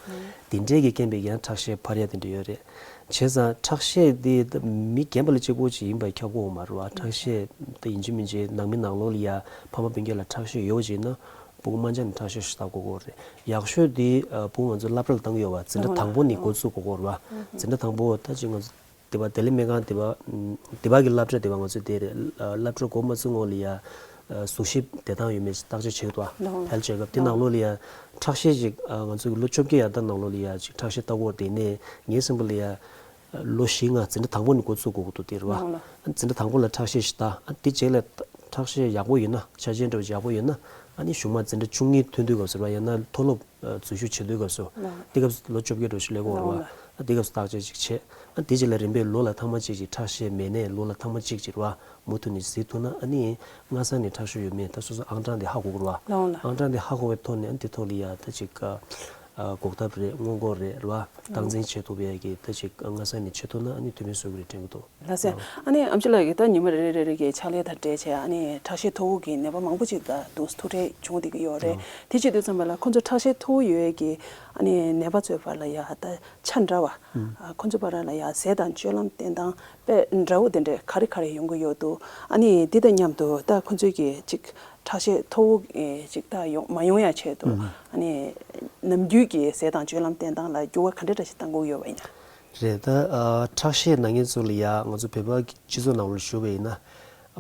དེ་འདྲའི་གི་རྐྱེན་པས་ཡང་ཁྲག་ཤེད་འཕར་ཡ་དེ་འདྲ་ཡོད་རེད། བྱས་ཙང་ཁྲག་ཤེད་འདི་ད་མི་རྒན་པ་ལ་གཅིག་པོ་ཅིག་ཡིན་པ་ཁྱབ་ཀྱི་ཡོད་མ་རེད་བ། ཁྲག་ཤེད་ད་ཡིན་གཅིག་མིན་གཅིག་ནང་མི་ནང་ལོགས་ལ་ཡ་ཕ་མ་སྤུན་ཀྱག་ལ་ཁྲག་ཤེད་ཡོད་པ་ཅིག་ཡིན་ན། སྤུ་གུ་དམར་འབྱར་ནས་ཁྲག་ཤེད་ཞིག་བཏགས་དགོས་ཀྱི་རེད། ཡག་ཤོས་དེ་ཨ་སྤུ་གུ་ང་ཚོ་སློབ་གྲྭ་ལ་བཏང་གི་ཡོད་པ། འཛིན་གྲྭ་དང་པོ་ནས་འགོ་བཙུགས་དགོས་ཀྱི་རེད་བ། འཛིན་གྲྭ་དང་པོ་ད་ཅིག་ང་ཚོ་སྡེ་པ་བདེ་ལེགས་སྨན་ཁང་སྡེ་པ་སྡེ་པ་གི་སློབ་གྲྭ་སྡེ་པ་ང་ཚོ་དེ་རེད། སློབ་གྲྭ་འགོ་མ་བཙུགས་སྔོན་ལ་ཡ་གཟུགས་གཞི་བདེ་ཐང་ཡོད་མེད་བརྟག་དཔྱད་བྱེད་ཀྱི་འདུག་བ། ཧེལ་ཐི་ཅེག་ཨབ། དེ་ནང་ལོགས་ལ་ཡ་ཁྲག་ཤེད་ཅིག་ཨ་ང་ཚོ་གི་ལོ་བཅོ་བརྒྱད་ཡར་ལྟ་ནང་ལོགས་ལ་ཡ་ཅིག་ཁྲག་ཤེད་ལྟ་དགོས་རེད། དེ་ནས་ངའི་བསམ་པ་ལ་ཡ། ལོ་བཞི་ལྔ་འཛིན་གྲྭ་དང་པོ་ནས་འགོ་བཙུགས་དགོས་ཀྱི་འདུག་དེ་རེད་བ། ལགས་ལགས། འཛིན་གྲྭ་དང་པོ་ལ་ཁྲག་ཤེད་ཞིག་ལྟ། ཨ་དེ་རྗེས་ལ་ཁྲག་ཤེད་ཡག་པོ་ཡོད་ན། ཆ་རྐྱེན་འདྲ་བོ་ཡག་པོ་ཡོད་ན། ཨ་ནི་གཞུག་མ་འཛིན་གྲྭ་བཅུ་གཉིས་ཐོན་དུས་སྐབས་སུ་རེད་བ། ཡང་ན་མཐོ་སློབ་ཨ་འཛུལ་ཞུགས་བྱེད་དུས་སྐབས་སུ། ལགས། དེ་སྐབས་སུ་ལོ་བཅོ་བརྒྱད་འདྲ་བོ་ཞིག་སླེབས་ཀྱི་ཡོད་རེད་བ། ལགས་ལགས། ཨ་དེ་སྐབས་སུ་བརྟག་དཔྱད་ཅིག་བྱེད། ཨ་དེ་རྗེས་ལ་རིམ་པས་ལོ་ལ་ཐེངས་མ་གཅིག་ཅིག་ཁྲག་ཤེད་མེད་ནའི་ལོ་ལ་ཐེངས་མ་གཅིག་ཅིག་རེད་བ། མུ་མཐུད་ནས་གཟིགས་ཐུབ་ན། ཨ་ནི་སྔ་ས་ནས་ཁྲག་ཤེད་ཡོད་མེད་ད་སོ་སོ་ཨང་གྲངས་དེ་ཧ་གོ་དགོས་རེད་བ། ལགས་ལགས། ཨང་གྲངས་དེ་ཧ་གོ་བའི་ཐོག་ནས་ཨ་དེ་ཐོག་ལ་ཡ་ད་ཅིག་ཨ་ཨ་འགོག་ཐབས་རེད། སྔོན་འགོག་རེད། རེད་བ། སྟངས་འཛིན་བྱེད་ཐུབ་ཡས་ཀྱི་ད་ཅིག་སྔ་ས་ནས་བྱེད་ཐུབ་ན་ཨ་ནི་ཐུགས་ཕན་གསོས་ཀྱི་རེད་དྲན་གྱི་འདུག་ལགས་སེ། ཨ་ནི་ཨེམ་ཆི་ལགས་ཀྱིས་ད་ཉི་མ་རེ་རེ་རེ་རེ་གི་ཕྱག་ལས་དང་འབྲེལ་བྱས་ཨ་ནི་ཁྲག་ཤེད་མཐོ་བོ་གི་ནད་པ་མང་པོ་ཅིག་ད་འདུག་ཐུག་འཕྲད་བྱུང་བསྡད་ཀྱི་ཡོད་རེད། དེ་བྱེད་དུས་ཙམ་པ་ལ་ཁོང་ཚོ་ཁྲག་ཤེད་མཐོ་བོ་ཡོད་ཡས་ཀྱི་ཨ་ནི་ནད་པ་ཚོའི་བར་ལ་ཡ་ད་ཆ་འདྲ་བ། ཨ་ཁོང་ཚོའི་བར་ལ་ཡ་ཟས་དང་སྤྱོད་ལམ་བསྟེན་སྟངས་དཔེ་འདྲ་བོ་དེ་འདྲས་ག་རེ་ག་རེ་ཡོང་གི་ཡོད་འདུག་ཨ་ནི་འདི་དང་མཉམ་དུ་ད་ཁོང་ཚོའི་གི་ཅིག་ཁྲག་ཤེད་མཐོ་བོ་ཨེ་ཅིག་ད་ཡོང་མ་ཡོང་ཡ་ཆེད་དུ། ཨ་ནི་ནམ་རྒྱུན་གྱི་ཟས་དང་སྤྱོད་ལམ་བསྟེན་སྟངས་ལ་འགྱུར་བ་ག་འདྲ་འདྲ་ཞིག་གཏང་དགོས་ཡོད་པ་ཡིན་ན། རེད། ད་ཨ་ཁྲག་ཤེད་ན་མཁན་ཚོ་ལ་ཡ་ང་ཚོ་བོད་པ་གི་སྤྱི་ཚོགས་ནང་ལ་ཞུགས་པ་ཡིན་ན།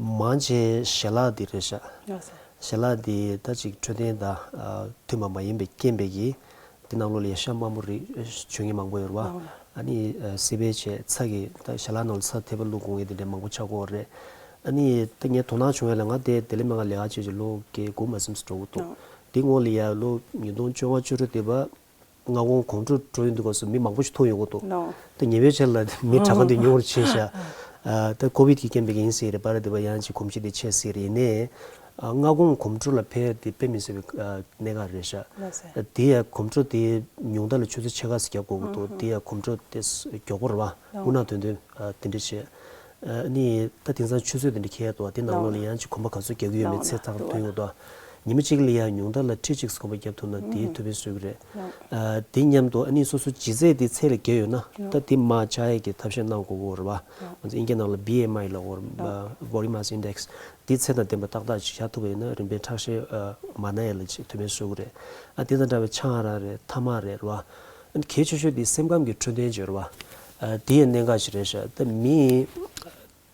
མང་ཆེ་ཞལ་ལག་འདི་རེད་ཤག་ལགས་སེ། ཞལ་ལག་འདི་ད་ཅིག་འཕྲོད་བསྟེན་དང་ཨ་མཐུན་པ་མ་ཡིན་པའི་རྐྱེན་པས་ཀྱིས། འདི་ནང་ལོགས་ལ་ཡ་ཤ་དམར་པོ་རིགས་མཆོད་མཁན་མང་པོ་ཡོད་རེད་བ། ལགས་ལགས། ཨ་ནི་ཨ་སིལ་བས་བྱས་ཚྭ་གི་ད་ཞལ་ལག་ནང་ལ་ཚྭ་ཐེབས་པ་བླུགས་དགོས་མཁན་དེ་འདྲ་མང་པོ་ཆགས་ཀྱི་ཡོད་རེད། ཨ་ནི་ད་ངས་དོ་སྣང་བྱུང་བ་ལ་ང་དེ་བདེ་ལེགས་སྨན་ཁང་ལས་ཀ་བྱས་བྱས་ལོ་བརྒྱད་དགུ་མ་ཟིན་ཙམ་འགྲོ་གི་འདུག་ལགས། དེ་སྔོན་ལ་ཡ་ལོ་ཉིས་སྟོང་བཅོ་ལྔ་བཅུ་དྲུག་དེ་བ། སྔ་དགོང་གོམ་བགྲོད་འགྲོ་ཡོང་དུས་སྐབས་སུ་མི་མང་པོ་ཞིག་ཐུག་ཡོང་གི་འདུག་ལགས། ད་ཉེ་བའི་ཆར་ལ་མི་དྲག་ག་འདི་ཉུང་རུ་ཕྱིན་ཤག་ཨ་ད་ཀོ་བིད་ཀྱི་རྐྱེན་པས་ཡིན་སྲིད་རེད། པར་དེ་བ་ཡང་ཅིག་གོམས་གཤིས་དེ་ཆད་སྲིད་རེད། ཡིན་ནའི་ཨ་སྔ་དགོང་གོམ་བགྲོད་ལ་ཕེབས་དེ་དཔེ་མི་སྲིད་པའི་ཨ་གནད་འགག་རེད་ཤག་ལགས་སེ། དེ་ཡ་གོམ་བགྲོད་དེ་ཉུང་མཐའ་ལ་ཆུ་ཚོད་ཕྱེད་ཀ་ཙམ་རྒྱབ་དགོས་ཀྱི་འདུག་དེ་ཡ་གོམ་བགྲོད་དེ་མགྱོགས་པོ་རེད་བ། དབུ་ནག་དོན་དོན་ཨ་དེ་འདྲ་བྱས། ཨ་ནི་ད་དེང་སང་ཆུ་ཚོད་དེ་འདྲ་འཁེལ་འདུག་དེ་ནང་ལོགས་ལ་ཡང་ཅིག་གོམ་པ་ག་ཚོད་རྒྱག་གི་ཡོད་མེད་ཚད་ཐག་ཐོན་ཡོད་དོ། ཉི་མ་གཅིག་ལ་ཡང་ཉུང་མཐའ་ལ་ཁྲི་གཅིག་གོམ་པ་བརྒྱབ་ཐུབ་ན་དེའི་ཐུགས་ཕན་གསོས་ཀྱི་རེད། ཨ་དེ་མཉམ་དུ་ཨ་ནི་སོ་སོ་ལྗིད་ཚད་དེ་ཚད་ལས་བརྒལ་ཡོད་ན་ད་དེ་མར་བཅག་ཡས་ཀྱི་ཐབས་ཤེས་གནང་དགོས་ཀྱི་ཡོད་རེད་བ། ང་ཚོ་ཨིན་སྐད་ནང་ལ་བྷི་ཨེམ་ཨའི་ལབ་ཀྱི་ཡོད་རེད། Body Mass Index། དེ་ཚད་དང་ལྡན་པ་ཏག་ཏག་ཅིག་བཞག་ཐུབ་པ་ཡིན་ན་རིམ་པས་ཁྲག་ཤེད་ཨ་མར་ན་ཡས་ལ་ཅིག་ཐུགས་ཕན་གསོས་ཀྱི་རེད། ཨ་དེ་དང་འདྲ་བའི་ཆང་རག་རེད། ཐ་མག་རེད་རེད་བ། གལ་ཆེ་ཤོས་དེ་སེམས་ཁམས་ཀྱི་འཕྲོད་བསྟེན་སྦྱོར་བ། ཨ་དེ་ཡང་གནད་འགག་ཅིག་རེད་ཤག་ད་མི་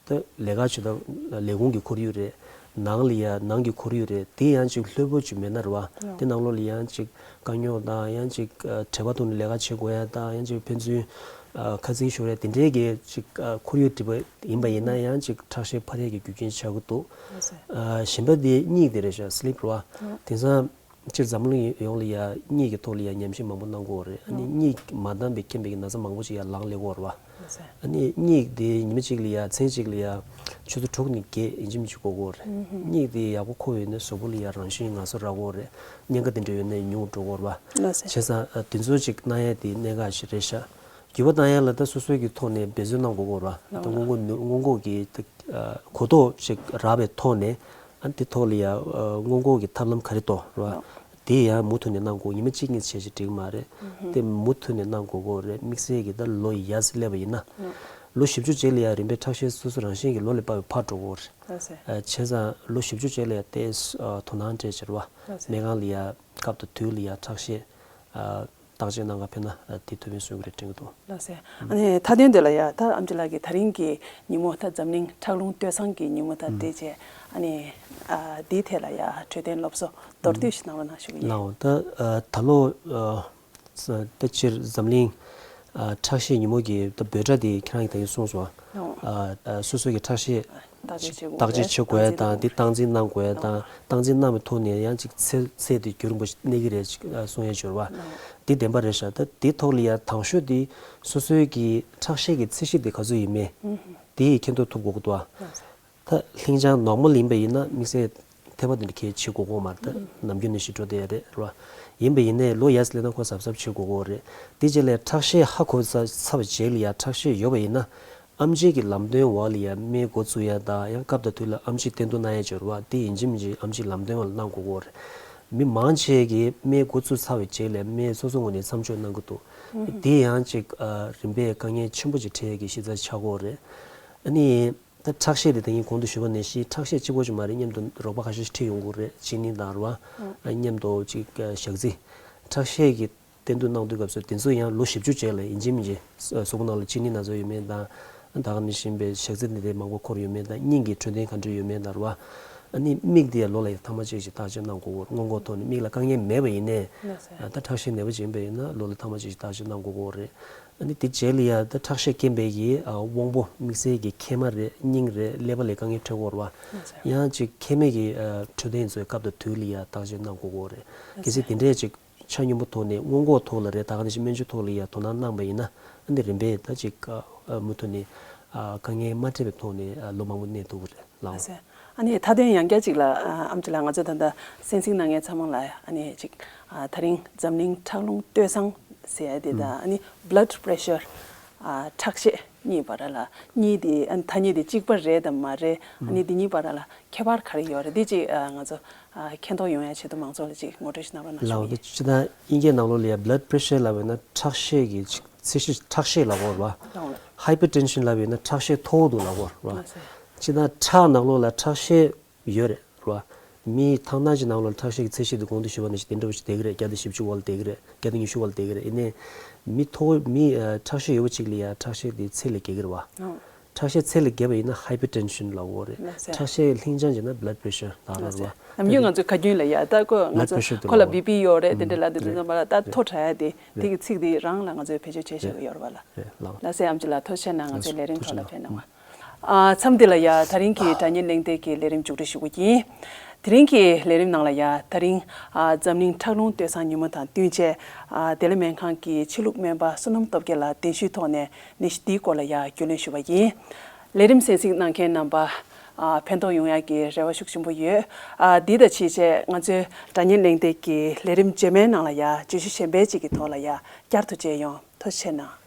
ད་ལས་ཀ་བྱེད་སྟངས་ལས་ཁུངས་ཀྱི་ཁོར་ཡུག་རེད། ནང་ལ་ཡ་ནང་གི་ཁོར་ཡུག་རེད། དེ་ཡང་ཅིག་ལྷོད་པོ་ཅིག་མེད་ན་རེད་བ། དེ་ནང་ལོགས་ལ་ཡང་ཅིག་དཀའ་རྙོག་དང་ཡང་ཅིག་ཨ་བྲེལ་བ་ཐོག་ནས་ལས་ཀ་བྱེད་དགོས་ཡ་དང་ཡང་ཅིག་ཕན་ཚུན་ཨ་ཁ་འཛིང་ཤོར་ཡ་དེ་འདྲའི་གི་ཅིག་ཨ་ཁོར་ཡུག་འགྲིག་པ་ཡིན་པ་ཡིན་ན་ཡང་ཅིག་ཁྲག་ཤེད་འཕར་ཡ་གི་རྒྱུ་རྐྱེན་ཆགས་ཀྱི་འདུག་ཨ་གཞན་པ་དེ་གཉིད་དེ་རེད་ཤག་སི་ལིབ་རེད་བ། དེང་སང་སྤྱིར་འཛམ་གླིང་ཡོངས་ལ་ཡ་གཉིད་ཀྱི་ཐོག་ལ་ཡ་ཉམས་ཞིབ་མང་པོ་གནང་གི་ཡོད་རེད། ཨ་ནི་གཉིད་མ་བཏང་བའི་རྐྱེན་པས་ཀྱི་ན་ཚ་མང་པོ་ཅིག་ཡ་ལངས་སླེབས་ཀྱི་ཡོད་རེད་བ། ཨ་ནི་གཉིད་དེ་ཉི་མ་གཅིག་ལ་ཡ་མཚན་གཅིག་ལ་ཡ་ཆུ་ཚོད་དྲུག་ནས་བརྒྱད་ཡིན་གཅིག་མིན་གཅིག་འགོར་གྱི་ཡོད་རེད། གཉིད་དེ་ཡག་པོ་འཁོར་བ་ཡིན་ན་གཟུགས་པོ་ལ་ཡ་རང་བཞིན་ངལ་གསོ་རག་གི་ཡོད་རེད། གཉན་ཁ་དེ་འདྲ་ཡོད་ན་ཉུང་འགྲོ་གི་ཡོད་རེད་བ། བྱས་ཙང་ཨ་དེ་ཚོ་ཅིག་གནང་ཡ་དེ་གནད་འགག་ཞིག་རེད་ཤག་འགྱུར་བ་གཏོང་ཡ་ལ་ད་སོ་སོའི་གི་ཐོག་ནས་འབད་བརྩོན་གནང་དགོས་ཀྱི་ཡོད་རེད་བ། ད་སྔོན་འགོག་ནུས་སྔོན་འགོག་གི་ད་ཨ་གོ་རྟོགས་ཅིག་རག་པའི་ཐོག་ནས་ཨ་དེ་ཐོག་ལ་ཡ་ཨ་སྔོན་འགོག་གི་ཐབས་ལམ་ག་རེ་འདུག་རེད་བ། དེ་ཡང་མུ་མཐུད་ནས་གནང་དགོས། ཉི་མ་གཅིག་གཉིས་བྱས་ཞིག་འགྲིག་གི་མ་རེད། དེ་མུ་མཐུད་ནས་གནང་དགོས་ཀྱི་ཡོད་རེད། དམིགས་བསལ་གྱི་ད་ལོ་ཡར་སླེབས་པ་ཡིན་ན། ལོ་བཞི་བཅུ་རྗེས་ལ་ཡ་རིམ་པས་ཁྲག་ཤེད་སོ་སོ་རང་བཞིན་གྱིས་ལོ་ལས་བབས་པའི་འཕར་འགྲོ་གི་ཡོད་རེད། ལགས་སེ། ཨ་བྱས་ཙང་ལོ་བཞི་བཅུ་རྗེས་ལ་ཡ་ཏོག་ཙམ་ཨ་དོ་སྣང་སྤྲད་བྱས་རེད་བ། ལགས་སེ། སྨན་ཁང་ལ་ཡ་སྐབས་དང་དུས་ལ་ཡ་ཁྲག་ཤེད་ཨ་བརྟག་དཔྱད་གནང་ག་ཕེབས་ན་ཨ་དེ་ཐུགས་ཕན་གསོས་ཀྱི་རེད་དྲན་གྱི་འདུག། ལགས་སེ། ཨ་ནི་མཐའ་དོན་དེ་ལ་ཡ་ད་ཨེམ་ཆི་ལགས་ཀྱིས་ད་རིང་གི་ཉིན་མོ་ད་འཛམ་གླིང་ཁྲག་རླུང་སྟོད་འཚངས་ཀྱི་ཉིན་མོ་དང་འབྲེལ་བྱས་ཨ་ནི་ཨ་འདིའི་ཐད་ལ་ཡ་འཕྲོད་བསྟེན་སློབ་གསོ་མདོར་བསྡུས་ཤིག་གནང་རོགས་གནང་ཞུ་གི་ཡིན། ལགས་འོང་། ད་ཨ་ད་ལོ་ཨ་ས་ད་སྤྱིར་འཛམ་གླིང་ཨ་ཁྲག་ཤེད་ཉིན་མོ་གི་ད་འབོད་སྒྲ་དེ་ཁྱེད་རང་གིས་ད་གིན་གསུངས་སོང་། ཨ་ཨ་སོ་སོ་གི་ཁྲག་ཤེད་བརྟག་དཔྱད་བྱེད་དགོས། བརྟག་དཔྱད་བྱེད་དགོས་ཡ་དང་དེ་སྟངས་འཛིན་གནང་དགོས་ཡ་དང་སྟངས་འཛིན་གནང་བའི་ཐོག་ནས་ཡང་ཅིག་ཚེ་ཚད་དེ་རྒྱུན་རིང་པོ་ཞིག་གནས་ཀྱི་རེད་ཅིག་ཨ་གསུང་ཡ་འབྱོར་བ། དེ་བདེན་པ་རེད་ཤག་ད་དེ་ཐོག་ལ་ཡ་དང་ཤོས་དེ་སོ་སོའི་གི་ཁྲག་ཤེད་ཀྱི་ཚད་གཞི་དེ་ག་ཚོད་ཡིན་མིན་དེ་མཁྱེན་རྟོགས་ཐུབ་དགོས་ཀྱི་འདུག་ཨ། ད་ལྷིང་འཇགས་ནོར་མལ་ཡིན་པ་ཡིན་ན་དམིགས་བསལ་ཐེ་བ་དེ་འདྲ་གལ་ཆེ་དགོས་ཀྱི་མ་རེད། ད་ནམ་རྒྱུན་ནས་ཞིག་འགྲོ་བསྡད་ཡ་རེད་རེད་བ། ཡིན་པ་ཡིན་ནའི་ལོ་ཡར་སླེབས་ན་ཁོ་གཟབ་གཟབ་བྱེད་དགོས་ཀྱི་ཡོད་རེད། དེ་རྗེས་ལ་ཁྲག་ཤེད་ཧ་གོ་ཚར་ཚར་བའི་རྗེས་ལ་ཡ་ཁྲག་ཤེད་ཡོད་པ་ཡིན་ན་ཨེམ་ཆིའི་གི་ལམ་སྟོན་འོག་ལ་ཡ་སྨན་འགོ་བཙུགས་ཡ་དང་ཡང་སྐབས་དང་དུས་ལ་ཨེམ་ཆི་བསྟེན་གཏུག་གནང་ཡ་འབྱོར་བ་དེ་ཡིན་གཅིག་མིན་གཅིག་ཨེམ་ཆིའི་ལམ་སྟོན་འོག་ལ་གནང་དགོས་ཀྱི་ཡོད་རེད། མི་མང་ཆེ་གིས་སྨན་འགོ་བཙུགས་ཚར་བའི་རྗེས་ལ་སྨན་སོ་སོ་ངོས་ནས་མཚམས་འཇོག་གནང་གི་འདུག། དེ་ཡང་ཅིག་ཨ་རིམ་པས་དཀའ་ངལ་ཆེན་པོ་ཅིག་འཕྲད་ཡ་གི་གཞི་རྩ་ཆགས་ཀྱི་ཡོད་རེད། ཨ་ནི། ད་ཁྲག་ཤེད་དེ་ད་གིན་གོང་དུ་ཞུས་པ་ནང་བཞིན་ཁྲག་ཤེད་གཅིག་པོ་ཅིག་མ་རེད། མཉམ་དུ་རོགས་པ་ཁ་ཤས་ཤིག་ཁྲིད་ཡོང་དགོས་རེད། གཅིན་སྙི་དང་རེད་བ། མཉམ་དུ་ཅིག་ཞག་རྩི། ཁྲག་ཤེད་ཀྱི་བསྟེན་གཏུག་གནང་དུས་སྐབས་སུ་དེ་ཚོ་ཡང་ལོ་བཞི་བཅུ་རྗེས་ལ་ཡིན་གཅིག་མིན་གཅིག་གཟུགས་པོ་ནང་ལ་གཅིན་སྙི་ན་ཚ་ཡོད་མེད་དང་། ད་ག་ནང་བཞིན་པའི་ཞག་རྩི་འདི་འདྲའི་མང་པོ་འཁོར་ཡོད་མེད་དང་། སྙིང་གི་འཕྲོད་བསྟེན་ག་འདྲ་ཡོད་མེད་དང་རེད་བ། ཨ་ནི་མིག་དེ་ཡང་ལོ་ལ་ཡང་ཐེངས་མ་གཅིག་ཅིག་བརྟག་དཔྱད་གནང་དགོས་ཀྱི་ཡོད་རེད། སྔོན་འགོག་ཐོག་ནས་མིག་ལ་དཀའ་ངལ་མེད་པ་ཡིན་ནའི། ད་ཁྲག་ཤེད་ནད་པ་ཅིག་ཡིན་པ་ཡིན་ན་ལོ་ལ་ཐེངས་མ་གཅིག་ཅིག་བརྟག་དཔྱད་གནང་དགོས་ཀྱི་ཡོད་རེད། ཨ་ནི་དེ་རྗེས་ལ་ཡ་ད་ཁྲག་ཤེད་རྐྱེན་པས་ཀྱི་ཨ་དབང་པོ་དམིགས་བསལ་གྱི་མཁལ་མ་རེད། སྙིང་རེད། ཀླད་པ་ལ་དཀའ་ངལ་འཕྲད་ཀྱི་ཡོད་རེད་བ། ཡང་ཅིག་མཁལ་མའི་གི་ཨ་འཕྲོད་བསྟེན་ཚོའི་སྐབས་དང་དུས་ལ་ཡ་བརྟག་དཔྱད་གནང་དགོས་ཀྱི་ཡོད་རེད། གལ་སྲིད་དེ་འདྲས་ཅིག་ཆ་སྙོམས་པོ་ཐོག་ནས་སྔོན་འགོག་ཐོག་ལ་རེད། ད་ག་ནང་བཞིན་སྨན་བཅོས་ཐོག་ལ་ཡ་དོ་སྣང་གནང་བ་ཡིན་ན་ཨ་ནི་རིམ་པས་ད་ཅིག་ཨ་མུ་མཐུད་ནས་ཨ་དཀའ་ངལ་མ་འཕྲད་པའི་ཐོག་ནས་ཨ་ལོ་མང་པོ་གནས་ཐུབ་ཀྱི་རེད། ལགས་སོ། ཨ་ནི་མཐའ་དོན་ཡང་བསྐྱར་ཅིག་ལ་ཨ་ཨེམ་ཆི་ལགས། ང་ཚོ་ད་ལྟ་གསན་གཟིགས་གནང་མཁན་ཚང་མ་ལ་ཨ་ནི་ཅིག་ཨ་ད་རིང་འཛམ་གླིང་ཁྲག་རླུང་སྟོད་འཚངས་ཟེར་ཡ་དེ་དང་ཨ་ནི་blood pressure ཨ་ཁྲག་ཤེད་གཉིས་བར་ལ་གཉིས་དེ་ཨ་ཐ་སྙད་དེ་གཅིག་པ་རེད་དམ་མ་རེད། ཨ་ནི་དེ་གཉིས་བར་ལ་ཁྱད་པར་ག་རེ་ཡོད་རེད། དེ་ཅིག་ཨ་ང་ཚོ་ཨ་མཁྱེན་རྟོགས་ཡོང་ཡ་ཆེད་དུ་མང་ཚོགས་ལ་ཅིག་ངོ་སྤྲོད་ཞིག་གནང་རོགས་གནང་ཞུ་ལགས། གི་ཡིན། སྤྱིར་བཏང་དབྱིན་སྐད་ནང་ལོགས་ལ་ཡ་blood pressure ལབ་པ་ཡིན་ན་ཁྲག་ཤེད་ཀྱི་ཅིག་ཚད་གཞི་ཁྲག་ཤེད་ལབ་ཀྱི་ཡོད་རེད་བ། ལགས་འོང་། Hypertension ལབ་ཡིན་ན་ཁྲག་ཤེད་མཐོ་བོ་འདུག་ལབ་ཀྱི་ཡོད་རེད་བ། ལགས་སོ། སྤྱིར་བཏང་ཁྲག་ནང་ལོགས་ལ་ཁྲག་ཤེད་ཡོད་རེད་རེད་བ། མི་ཐང་ཐང་ཅིག་ནང་ལོགས་ལ་ཁྲག་ཤེད་ཀྱི་ཚད་གཞི་དེ་གོང་དུ་ཞུས་པ་ནང་བཞིན་དེ་འདྲ་བོ་ཞིག་བསྡད་ཀྱི་རེད། བརྒྱ་དང་བཞི་བཅུ་བར་ལ་བསྡད་ཀྱི་རེད། བརྒྱ་དང་ཉི་ཤུ་བར་ལ་བསྡད་ཀྱི་རེད། ཡིན་ནའི་མི་མཐོ་བོ་མི་ཨ་ཁྲག་ཤེད་ཡོད་པ་ཅིག་ལ་ཡ་ཁྲག་ཤེད་དེ་ཚད་ལས་བརྒལ་གྱི་རེད་བ། ཨང་། ཁྲག་ཤེད་ཚད་ལས་བརྒལ་བ་ཡིན་ན་Hypertension ལབ་ཀྱི་ཡོད་རེད། ལགས་སོ། ཁྲག་ཤེད་ལྷིང་འཇགས་ཡིན་ན་Blood Pressure ལབ་ཀྱི་ཡོད་རེད་བ། ནམ་རྒྱུན་ང་ཚོས་ཁ་རྒྱུན་ལ་ཡ་ད་ཁོ་ང་Blood ཚོ་Pressure དེ་ཁོ་ལ་ལབ་ཀྱི་ཡོད་རེད། བི་པི་ཡོད་རེད། དེ་འདྲ་ལབ་དེ་ཚོ་རེད། ཚང་མ་ལ་ད་མཐོ་དྲགས་ཡ་དེ་དེ་གི་ཚིག་དེ་རང་ལ་ང་ཚོས་བེད་སྤྱོད་བྱེད་བཞག་གི་ཡོད་རེད་བ་ལ། རེད་ལགས། ལགས་སེ། ཨེམ་ཆི་ལགས་ཐུགས་རྗེ་གནང་། ང་ཚོའི་ལས་རིམ་ཐོག་ལ་ཕེབས་གནང་བ། ཨ་མཚམས་འདི་ལ་ཡ་ད་རིང་གི་སྒྲ་སྙན་གླེང་སྟེགས་ཀྱི་ལས་རིམ་མཇུག་སྒྲིལ་ཞུ་གི་ཡིན། དེ་རིང་གི་ལས་རིམ་ནང་ལ་ཡ་ད་རིང་ཨ་འཛམ་གླིང་ཁྲག་རླུང་སྟོད་འཚངས་ཉིན་མོ་དང་བསྟུན་བྱས་ཨ་བདེ་ལེགས་སྨན་ཁང་གི་ཕྱི་ལུགས་སྨན་པ་བསོད་ནམས་སྟོབས་རྒྱལ་ལགས་གདན་ཞུའི་ཐོག་ནས་ནད་གཞི་འདིའི་སྐོར་ལ་ཡ་རྒྱུས་ལོན་ཞུས་པ་ཡིན། ལས་རིམ་གསན་གཟིགས་གནང་མཁན་རྣམ་པ་ཨ་ཕན་ཐོགས་ཡོང་ཡ་གི་རེ་བ་ཤུགས་ཆེན་པོ་ཡོད། ཨ་འདི་དང་ཆབས་ཅིག་ང་ཚོའི་སྒྲ་སྙན་གླེང་སྟེགས་ཀྱི་ལས་རིམ་རྗེས་མའི་ནང་ལ་ཡ་བརྗོད་གཞི་གཞན་པའི་ཅིག་གི་ཐོག་ལ་ཡ་བསྐྱར་དུ་མཇལ་ཡོང་། ཐུགས་རྗེ་གནང་།